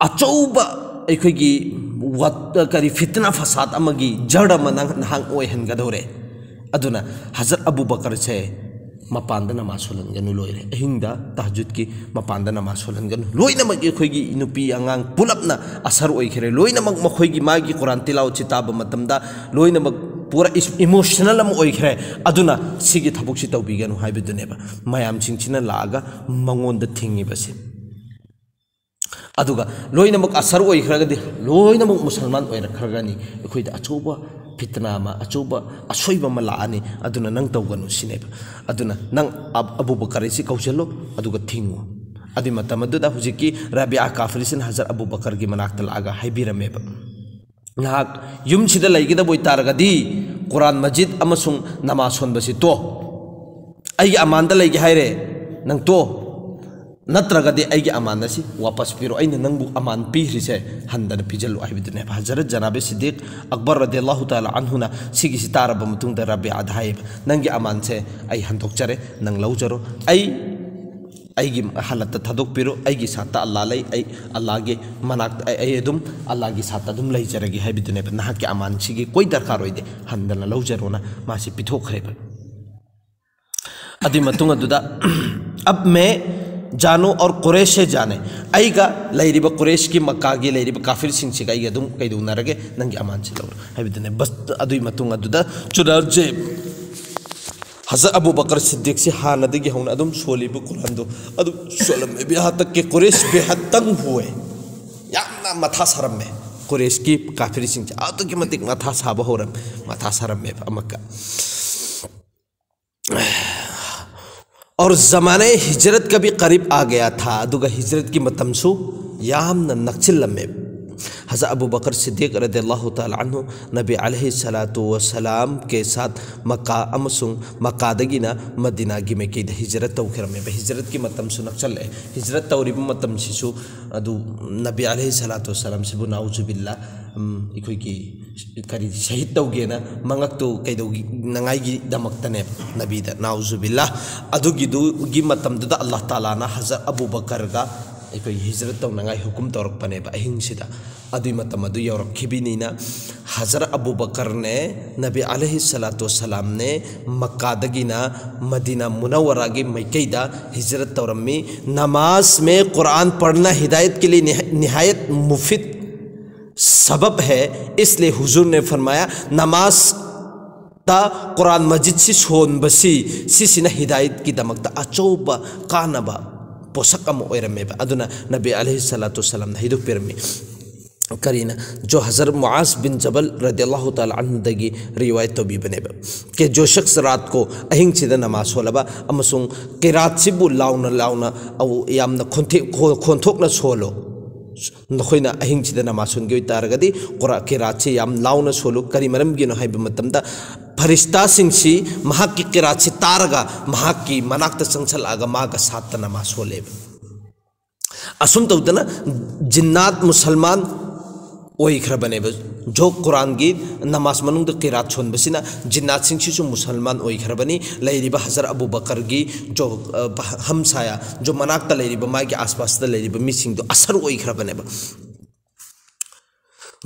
ꯑꯆꯧꯕ ꯑꯩꯈꯣꯏꯒꯤ ꯋꯥꯠ-, ꯀꯔꯤ, ꯐꯤꯇꯅꯥ ꯐꯁꯥꯗ ꯑꯃꯒꯤ ꯖꯔ ꯑꯃ ꯅꯪ, ꯅꯍꯥꯛ ꯑꯣꯏꯍꯟꯒꯗꯧꯔꯦ꯫ ꯑꯗꯨꯅ ꯍꯖꯔꯠ ꯑꯕꯨ ꯕꯀꯔꯁꯦ ꯃꯄꯥꯟꯗ ꯅꯃꯥꯖ ꯁꯣꯜꯍꯟꯒꯅꯨ, ꯂꯣꯏꯔꯦ꯫ ꯑꯍꯤꯡꯗ ꯇꯍꯖꯨꯗꯀꯤ ꯃꯄꯥꯟꯗ ꯅꯃꯥꯖ ꯁꯣꯜꯍꯟꯒꯅꯨ꯫ ꯂꯣꯏꯅꯃꯛ ꯑꯩꯈꯣꯏꯒꯤ ꯅꯨꯄꯤ ꯑꯉꯥꯡ ꯄꯨꯂꯞꯅ ꯑꯁꯔ ꯑꯣꯏꯈ꯭ꯔꯦ꯫ ꯂꯣꯏꯅꯃꯛ ꯃꯈꯣꯏꯒꯤ ꯃꯥꯒꯤ ꯀꯨꯔꯥꯟ ꯇꯤꯂꯥꯋꯠꯁꯤ ꯇꯥꯕ ꯃꯇꯝꯗ ꯂꯣꯏꯅꯃꯛ ꯄꯨꯔꯥ ꯏꯁ-, ꯏꯃꯣꯁꯅꯦꯜ ꯑꯃ ꯑꯣꯏꯈ꯭ꯔꯦ꯫ ꯑꯗꯨꯅ ꯁꯤꯒꯤ ꯊꯕꯛꯁꯤ ꯇꯧꯕꯤꯒꯅꯨ ꯍꯥꯏꯕꯗꯨꯅꯦꯕ꯫ ꯃꯌꯥꯝꯁꯤꯡꯁꯤꯅ ꯂꯥꯛꯑꯒ ꯃꯉꯣꯟꯗ ꯊꯤꯡꯉꯤꯕꯁꯦ꯫ ꯑꯗꯨꯒ ꯂꯣꯏꯅꯃꯛ ꯑꯁꯔ ꯑꯣꯏꯈ꯭ꯔꯒꯗꯤ ꯂꯣꯏꯅꯃꯛ ꯃꯨꯁꯜꯃꯥꯟ ꯑꯣꯏꯔꯛꯈ꯭ꯔꯒꯅꯤ꯫ ꯑꯩꯈꯣꯏꯗ ꯑꯆꯧꯕ ꯐꯤꯇꯅꯥ ꯑꯃ, ꯑꯆꯧꯕ ꯑꯁꯣꯏꯕ ꯑꯃ ꯂꯥꯛꯑꯅꯤ, ꯑꯗꯨꯅ ꯅꯪ ꯇꯧꯒꯅꯨ ꯁꯤꯅꯦꯕ꯫ ꯑꯗꯨꯅ ꯅꯪ ꯑꯕꯨ ꯕꯀꯔ ꯑꯁꯤ ꯀꯧꯁꯤꯜꯂꯨ, ꯑꯗꯨꯒ ꯊꯤꯡꯉꯨ꯫ ꯑꯗꯨꯒꯤ ꯃꯇꯝ ꯑꯗꯨꯗ ꯍꯧꯖꯤꯛꯀꯤ ꯔꯥꯕꯤꯌꯥ ꯀꯥꯐꯤꯔꯤꯁꯤꯅ ꯍꯖꯔꯠ ꯑꯕꯨ ꯕꯀꯔꯒꯤ ꯃꯅꯥꯛꯇ ꯂꯥꯛꯑꯒ ꯍꯥꯏꯕꯤꯔꯝꯃꯦꯕ, ꯅꯍꯥꯛ ꯌꯨꯝꯁꯤꯗ ꯂꯩꯒꯗꯕ ꯑꯣꯏꯇꯥꯔꯒꯗꯤ ꯀꯨꯔꯥꯟ ꯃꯖꯤꯗ ꯑꯃꯁꯨꯡ ꯅꯃꯥꯖ ꯁꯣꯟꯕꯁꯤ ꯇꯣ꯫ ꯑꯩꯒꯤ ꯑꯃꯥꯟꯗ ꯂꯩꯒꯦ ꯍꯥꯏꯔꯦ, ꯅꯪ ꯇꯣ꯫ ꯅꯠꯇ꯭ꯔꯒꯗꯤ ꯑꯩꯒꯤ ꯑꯃꯥꯟ ꯑꯁꯤ ꯋꯥꯄꯁ ꯄꯤꯔꯣ, ꯑꯩꯅ ꯅꯪꯕꯨ ꯑꯃꯥꯟ ꯄꯤꯈ꯭ꯔꯤꯁꯦ ꯍꯟꯗꯅ ꯄꯤꯖꯜꯂꯨ ꯍꯥꯏꯕꯗꯨꯅꯦꯕ꯫ ꯍꯖꯔꯠ ꯖꯅꯥꯕꯦ ꯁꯤꯗꯤꯛ ꯑꯛꯕꯔ ꯔꯗꯤꯌꯜꯂꯥꯍꯨ ꯇꯥꯂꯥ ꯑꯟꯍꯨꯅ ꯁꯤꯒꯤꯁꯤ ꯇꯥꯔꯕ ꯃꯇꯨꯡꯗ ꯔꯥꯕꯤꯌꯥꯗ ꯍꯥꯏꯌꯦꯕ, ꯅꯪꯒꯤ ꯑꯃꯥꯟꯁꯦ ꯑꯩ ꯍꯟꯗꯣꯛꯆꯔꯦ, ꯅꯪ ꯂꯧꯖꯔꯣ, ꯑꯩ ꯑꯩꯒꯤ ꯍꯥꯂꯠꯇ ꯊꯥꯗꯣꯛꯄꯤꯔꯣ, ꯑꯩꯒꯤ ꯁꯥꯠꯇ ꯑꯜꯂꯥ ꯂꯩ, ꯑꯩ ꯑꯜꯂꯥꯒꯤ ꯃꯅꯥꯛꯇ ꯑꯩ ꯑꯩ ꯑꯗꯨꯝ ꯑꯜꯂꯥꯒꯤ ꯁꯥꯠꯇ ꯑꯗꯨꯝ ꯂꯩꯖꯔꯒꯦ ꯍꯥꯏꯕꯗꯨꯅꯦꯕ꯫ ꯅꯍꯥꯛꯀꯤ ꯑꯃꯥꯟꯁꯤꯒꯤ ꯀꯣꯏ ꯗꯔꯀꯥꯔ ꯑꯣꯏꯗꯦ, ꯍꯟꯗꯅ ꯂꯧꯖꯔꯣꯅ ꯃꯥꯁꯤ ꯄꯤꯊꯣꯛꯈ꯭ꯔꯦꯕ꯫ ꯑꯗꯨꯏ ꯃꯇꯨꯡ ꯑꯗꯨꯗ ꯑꯕ ꯃꯦ ꯖꯥꯅꯨ ꯑꯣꯔ ꯀꯨꯔꯦꯁꯦ ꯖꯥꯅꯦ, ꯑꯩꯒ ꯂꯩꯔꯤꯕ ꯀꯨꯔꯦꯁꯀꯤ, ꯃꯛꯀꯥꯒꯤ ꯂꯩꯔꯤꯕ ꯀꯥꯐꯤꯔꯁꯤꯡꯁꯤꯒ ꯑꯩꯒ ꯑꯗꯨꯝ ꯀꯩꯗꯧꯅꯔꯒꯦ, ꯅꯪꯒꯤ ꯑꯃꯥꯟꯁꯤ ꯂꯧꯔꯣ ꯍꯥꯏꯕꯗꯨꯅꯦ꯫ ꯕꯁ ꯑꯗꯨꯏ ꯃꯇꯨꯡ ꯑꯗꯨꯗ ꯆꯨꯅꯥꯟꯆꯦ ꯍꯖꯔꯠ ꯑꯕꯨ ꯕꯀꯔ ꯁꯤꯗꯤꯛꯁꯤ ꯍꯥꯟꯅꯗꯒꯤ ꯍꯧꯅ ꯑꯗꯨꯝ ꯁꯣꯜꯂꯤꯕ ꯀꯨꯔꯥꯟꯗꯣ ꯑꯗꯨ ꯁꯣꯜꯂꯝꯃꯦ꯫ ꯕꯤꯍꯥ ꯇꯛ ꯀꯦ ꯀꯨꯔꯦꯁ ꯕꯦꯍꯠ ꯇꯪ ꯍꯨꯋꯦ, ꯌꯥꯝꯅ ꯃꯊꯥ ꯁꯥꯔꯝꯃꯦ꯫ ꯀꯨꯔꯦꯁꯀꯤ ꯀꯥꯐꯤꯔꯁꯤꯡꯁꯦ ꯑꯗꯨꯛꯀꯤ ꯃꯇꯤꯛ ꯃꯊꯥ ꯁꯥꯕ ꯍꯧꯔꯝꯃꯦ, ꯃꯊꯥ ꯁꯥꯔꯝꯃꯦꯕ ꯑꯃꯛꯀ꯫ और ज़माने हिजरत का भी करीब आ गया था, ꯑꯗꯨꯒ ꯍꯤꯖꯔꯠꯀꯤ ꯃꯇꯝꯁꯨ ꯌꯥꯝꯅ ꯅꯛꯁꯤꯜꯂꯝꯃꯦ꯫ ꯍꯖꯔꯠ ꯑꯕꯨ ꯕꯀꯔ ꯁꯤꯗꯤꯛ ꯔꯗꯤꯌꯜꯂꯥꯍꯨ ꯇꯥꯂꯥ ꯑꯟꯍꯨ ꯅꯕꯤ ꯑꯂꯩꯍꯤ ꯁꯂꯥꯇꯨ ꯋꯁꯂꯥꯝ ꯀꯦ ꯁꯥꯠ ꯃꯛꯀꯥ ꯑꯃꯁꯨꯡ ꯃꯛꯀꯥꯗꯒꯤꯅ ꯃꯗꯤꯅꯥꯒꯤ ꯃꯥꯏꯀꯩꯗ ꯍꯤꯖꯔꯠ ꯇꯧꯈꯤꯔꯝꯃꯦꯕ꯫ ꯍꯤꯖꯔꯠꯀꯤ ꯃꯇꯝꯁꯨ ꯅꯛꯁꯜꯂꯛꯑꯦ꯫ ꯍꯤꯖꯔꯠ ꯇꯧꯔꯤꯕ ꯃꯇꯝꯁꯤꯁꯨ ꯑꯗꯨ ꯅꯕꯤ ꯑꯂꯩꯍꯤ ꯁꯂꯥꯇꯨ ꯋꯁꯂꯥꯝꯁꯤꯕꯨ ꯅꯥꯎꯖꯨꯕꯤꯜꯂꯥ, ꯎꯝ, ꯑꯩꯈꯣꯏꯒꯤ ꯀꯔꯤ ꯁꯍꯤꯗ ꯇꯧꯒꯦꯅ ꯃꯉꯛꯇꯨ ꯀꯩꯗꯧꯅꯉꯥꯏꯒꯤꯗꯃꯛꯇꯅꯦꯕ ꯅꯕꯤꯗ ꯅꯥꯎꯖꯨꯕꯤꯜꯂꯥ꯫ ꯑꯗꯨꯒꯤꯗꯨꯒꯤ ꯃꯇꯝꯗꯨꯗ ꯑꯜꯂꯥꯍ ꯇꯥꯂꯥꯅ ꯍꯖꯔꯠ ꯑꯕꯨ ꯕꯀꯔꯒ ꯑꯩꯈꯣꯏ ꯍꯤꯖꯔꯠ ꯇꯧꯅꯉꯥꯏ ꯍꯨꯀꯨꯝ ꯇꯧꯔꯛꯄꯅꯦꯕ ꯑꯍꯤꯡꯁꯤꯗ꯫ ꯑꯗꯨꯏ ꯃꯇꯝ ꯑꯗꯨ ꯌꯧꯔꯛꯈꯤꯕꯅꯤꯅ ꯍꯖꯔꯠ ꯑꯕꯨ ꯕꯀꯔꯅꯦ, ꯅꯕꯤ ꯑꯂꯩꯍꯤ ꯁꯂꯥꯇꯨ ꯋꯁꯂꯥꯝꯅꯦ ꯃꯛꯀꯥꯗꯒꯤꯅ ꯃꯗꯤꯅꯥ ꯃꯨꯅꯧꯋꯔꯥꯒꯤ ꯃꯥꯏꯀꯩꯗ ꯍꯤꯖꯔꯠ ꯇꯧꯔꯝꯃꯤ꯫ नमाज में कुरान पढ़ना हिदायत के लिए निहा- निहायत मुफीद सबब है, इसलिए हुजूर ने फरमाया, नमाज ꯇ ꯀꯨꯔꯥꯟ ꯃꯖꯤꯗꯁꯤ ꯁꯣꯟꯕꯁꯤ, ꯁꯤꯁꯤꯅ ꯍꯤꯗꯥꯌꯠꯀꯤꯗꯃꯛꯇ ꯑꯆꯧꯕ ꯀꯥꯟꯅꯕ ꯄꯣꯠꯁꯛ ꯑꯃ ꯑꯣꯏꯔꯝꯃꯦꯕ꯫ ꯑꯗꯨꯅ ꯅꯕꯤ ꯑꯂꯩꯍꯤ ꯁꯂꯥꯇꯨ ꯁꯂꯥꯝꯅ ꯍꯩꯗꯣꯛꯄꯤꯔꯝꯃꯤ꯫ ꯀꯔꯤꯅ, ꯖꯣ ꯍꯖꯔꯠ ꯃꯨꯑꯥꯖ ꯕꯤꯟ ꯖꯕꯜ ꯔꯗꯤꯌꯜꯂꯥꯍꯨ ꯇꯥꯂꯥ ꯑꯟꯍꯨꯗꯒꯤ ꯔꯤꯋꯥꯌꯠ ꯇꯧꯕꯤꯕꯅꯦꯕ꯫ ꯀꯦ ꯖꯣ ꯁꯛꯁ ꯔꯥꯠ ꯀꯣ, ꯑꯍꯤꯡꯁꯤꯗ ꯅꯃꯥꯖ ꯁꯣꯜꯂꯕ ꯑꯃꯁꯨꯡ ꯀꯤꯔꯥꯠꯁꯤꯕꯨ ꯂꯥꯎꯅ ꯂꯥꯎꯅ, ꯑꯧ, ꯌꯥꯝꯅ ꯈꯣꯟꯊꯦ-, ꯈꯣ-, ꯈꯣꯟꯊꯣꯛꯅ ꯁꯣꯜꯂꯣ꯫ ꯅꯈꯣꯏꯅ ꯑꯍꯤꯡꯁꯤꯗ ꯅꯃꯥꯖ ꯁꯣꯟꯒꯦ ꯑꯣꯏꯇꯥꯔꯒꯗꯤ ꯀꯨꯔꯥ-, ꯀꯤꯔꯥꯠꯁꯤ ꯌꯥꯝ ꯂꯥꯎꯅ ꯁꯣꯜꯂꯨ꯫ ꯀꯔꯤ ꯃꯔꯝꯒꯤꯅꯣ ꯍꯥꯏꯕ ꯃꯇꯝꯗ, ꯐꯔꯤꯁꯇꯥꯁꯤꯡꯁꯤ ꯃꯍꯥꯛꯀꯤ ꯀꯤꯔꯥꯠꯁꯤ ꯇꯥꯔꯒ ꯃꯍꯥꯛꯀꯤ ꯃꯅꯥꯛꯇ ꯆꯪꯁꯜꯂꯛꯑꯒ ꯃꯥꯒ ꯁꯥꯠꯇ ꯅꯃꯥꯖ ꯁꯣꯜꯂꯦꯕ꯫ ꯑꯁꯨꯝ ꯇꯧꯗꯅ ꯖꯤꯟꯅꯥꯠ ꯃꯨꯁꯜꯃꯥꯟ ꯑꯣꯏꯈ꯭ꯔꯕꯅꯦꯕ꯫ ꯖꯣ ꯀꯨꯔꯥꯟꯒꯤ ꯅꯃꯥꯖ ꯃꯅꯨꯡꯗ ꯀꯤꯔꯥꯠ ꯁꯣꯟꯕꯁꯤꯅ ꯖꯤꯟꯅꯥꯠꯁꯤꯡꯁꯤꯁꯨ ꯃꯨꯁꯜꯃꯥꯟ ꯑꯣꯏꯈ꯭ꯔꯕꯅꯤ꯫ ꯂꯩꯔꯤꯕ ꯍꯖꯔꯠ ꯑꯕꯨ ꯕꯀꯔꯒꯤ ꯖꯣ, ꯑ, ꯍꯝꯁꯥꯌꯥ, ꯖꯣ ꯃꯅꯥꯛꯇ ꯂꯩꯔꯤꯕ, ꯃꯥꯒꯤ ꯑꯥꯁꯄꯥꯁꯇ ꯂꯩꯔꯤꯕ ꯃꯤꯁꯤꯡꯗꯣ ꯑꯁꯔ ꯑꯣꯏꯈ꯭ꯔꯕꯅꯦꯕ꯫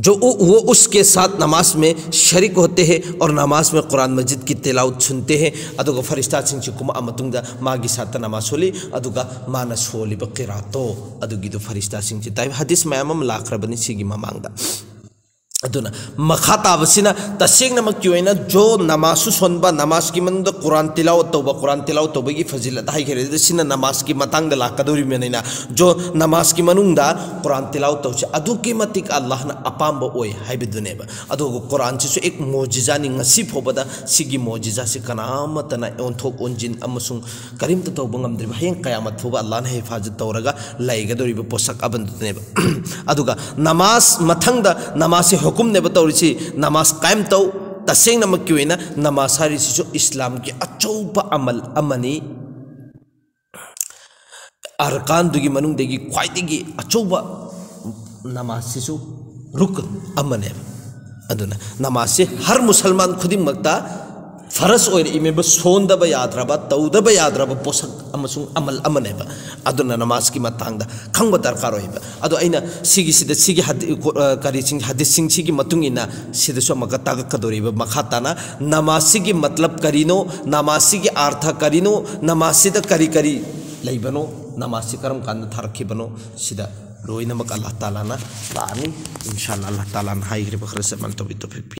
जो उ-, वो उसके साथ नमाज में शरीक होते हैं और नमाज में कुरान मजीद की तिलावत सुनते हैं꯫ ꯑꯗꯨꯒ ꯐꯔꯤꯁꯇꯥꯁꯤꯡꯁꯤ ꯀꯨꯝꯃꯛꯑ ꯃꯇꯨꯡꯗ ꯃꯥꯒꯤ ꯁꯥꯠꯇ ꯅꯃꯥꯖ ꯁꯣꯜꯂꯤ, ꯑꯗꯨꯒ ꯃꯥꯅ ꯁꯣꯜꯂꯤꯕ ꯀꯤꯔꯥꯠꯇꯣ ꯑꯗꯨꯒꯤꯗꯣ ꯐꯔꯤꯁꯇꯥꯁꯤꯡꯁꯤ ꯇꯥꯏ꯫ ꯍꯗꯤꯁ ꯃꯌꯥꯝ ꯑꯃ ꯂꯥꯛꯈ꯭ꯔꯕꯅꯤ ꯁꯤꯒꯤ ꯃꯃꯥꯡꯗ꯫ ꯑꯗꯨꯅ ꯃꯈꯥ ꯇꯥꯕꯁꯤꯅ ꯇꯁꯦꯡꯅꯃꯛꯀꯤ ꯑꯣꯏꯅ ꯖꯣ ꯅꯃꯥꯖꯁꯨ ꯁꯣꯟꯕ, ꯅꯃꯥꯖꯀꯤ ꯃꯅꯨꯡꯗ ꯀꯨꯔꯥꯟ ꯇꯤꯂꯥꯋꯠ ꯇꯧꯕ, ꯀꯨꯔꯥꯟ ꯇꯤꯂꯥꯋꯠ ꯇꯧꯕꯒꯤ ꯐꯖꯤꯂꯠ ꯍꯥꯏꯈ꯭ꯔꯦ꯫ ꯑꯗꯨ ꯁꯤꯅ ꯅꯃꯥꯖꯀꯤ ꯃꯇꯥꯡꯗ ꯂꯥꯛꯀꯗꯧꯔꯤꯕꯅꯤꯅ, ꯖꯣ ꯅꯃꯥꯖꯀꯤ ꯃꯅꯨꯡꯗ ꯀꯨꯔꯥꯟ ꯇꯤꯂꯥꯋꯠ ꯇꯧꯁꯦ ꯑꯗꯨꯛꯀꯤ ꯃꯇꯤꯛ ꯑꯜꯂꯥꯍꯅ ꯑꯄꯥꯝꯕ ꯑꯣꯏ ꯍꯥꯏꯕꯗꯨꯅꯦꯕ꯫ ꯑꯗꯨꯒ ꯀꯨꯔꯥꯟꯁꯤꯁꯨ ꯑꯦꯛ ꯃꯣꯖꯤꯖꯥꯅꯤ꯫ ꯉꯁꯤ ꯐꯥꯎꯕꯗ ꯁꯤꯒꯤ ꯃꯣꯖꯤꯖꯥꯁꯤ ꯀꯅꯥꯃꯠꯇꯅ ꯑꯣꯟꯊꯣꯛ ꯑꯣꯟꯖꯤꯟ ꯑꯃꯁꯨꯡ ꯀꯔꯤꯝꯇ ꯇꯧꯕ ꯉꯝꯗ꯭ꯔꯤꯕ, ꯍꯌꯦꯡ ꯀꯌꯥꯃꯠ ꯐꯥꯎꯕ ꯑꯜꯂꯥꯍꯅ ꯍꯤꯐꯥꯖꯠ ꯇꯧꯔꯒ ꯂꯩꯒꯗꯧꯔꯤꯕ ꯄꯣꯠꯁꯛ ꯑꯃꯗꯨꯅꯦꯕ꯫ ꯑꯗꯨꯒ ꯅꯃꯥꯖ, ꯃꯊꯪꯗ ꯅꯃꯥꯖꯁꯦ ꯍꯨꯀꯨꯝꯅꯦꯕ ꯇꯧꯔꯤꯁꯤ, ꯅꯃꯥꯖ ꯀꯥꯏꯝ ꯇꯧ꯫ ꯇꯁꯦꯡꯅꯃꯛꯀꯤ ꯑꯣꯏꯅ ꯅꯃꯥꯖ ꯍꯥꯏꯔꯤꯁꯤꯁꯨ ꯏꯁꯂꯥꯝꯒꯤ ꯑꯆꯧꯕ ꯑꯃꯜ ꯑꯃꯅꯤ꯫ ꯑꯔꯀꯥꯟꯗꯨꯒꯤ ꯃꯅꯨꯡꯗꯒꯤ ꯈ꯭ꯋꯥꯏꯗꯒꯤ ꯑꯆꯧꯕ ꯅꯃꯥꯖꯁꯤꯁꯨ ꯔꯨꯀꯟ ꯑꯃꯅꯦꯕ꯫ ꯑꯗꯨꯅ ꯅꯃꯥꯖꯁꯤ ꯍꯔ ꯃꯨꯁꯜꯃꯥꯟ ꯈꯨꯗꯤꯡꯃꯛꯇ ꯐꯔꯁ ꯑꯣꯏꯔꯛꯏꯃꯦꯕ, ꯁꯣꯟꯗꯕ ꯌꯥꯗ꯭ꯔꯕ, ꯇꯧꯗꯕ ꯌꯥꯗ꯭ꯔꯕ ꯄꯣꯠꯁꯛ ꯑꯃꯁꯨꯡ ꯑꯃꯜ ꯑꯃꯅꯦꯕ꯫ ꯑꯗꯨꯅ ꯅꯃꯥꯖꯀꯤ ꯃꯇꯥꯡꯗ ꯈꯪꯕ ꯗꯔꯀꯥꯔ ꯑꯣꯏꯕ꯫ ꯑꯗꯣ ꯑꯩꯅ ꯁꯤꯒꯤꯁꯤꯗ, ꯁꯤꯒꯤ ꯍꯗꯤ-, ꯀꯣ-, ꯑ, ꯀꯔꯤꯁꯤꯡ, ꯍꯗꯤꯁꯁꯤꯡꯁꯤꯒꯤ ꯃꯇꯨꯡ ꯏꯟꯅ ꯁꯤꯗꯁꯨ ꯑꯃꯨꯛꯀ ꯇꯥꯛꯂꯛꯀꯗꯧꯔꯤꯕ ꯃꯈꯥ ꯇꯥꯅ ꯅꯃꯥꯖꯁꯤꯒꯤ ꯃꯇꯂꯕ ꯀꯔꯤꯅꯣ, ꯅꯃꯥꯖꯁꯤꯒꯤ ꯑꯥꯔꯊ ꯀꯔꯤꯅꯣ, ꯅꯃꯥꯖꯁꯤꯗ ꯀꯔꯤ ꯀꯔꯤ ꯂꯩꯕꯅꯣ, ꯅꯃꯥꯖꯁꯤ ꯀꯔꯝ ꯀꯥꯟꯗ ꯊꯥꯔꯛꯈꯤꯕꯅꯣ, ꯁꯤꯗ ꯂꯣꯏꯅꯃꯛ ꯑꯜꯂꯥꯍ ꯇꯥꯂꯥꯅ ꯂꯥꯛꯑꯅꯤ꯫ ꯏꯟꯁꯥ ꯑꯜꯂꯥꯍ, ꯑꯜꯂꯥꯍ ꯇꯥꯂꯥꯅ ꯍꯥꯏꯈ꯭ꯔꯤꯕ ꯈꯔ ꯆꯞ ꯃꯥꯟꯅ ꯇꯧꯕꯤ ꯇꯧꯕꯤꯔꯛꯄꯤ꯫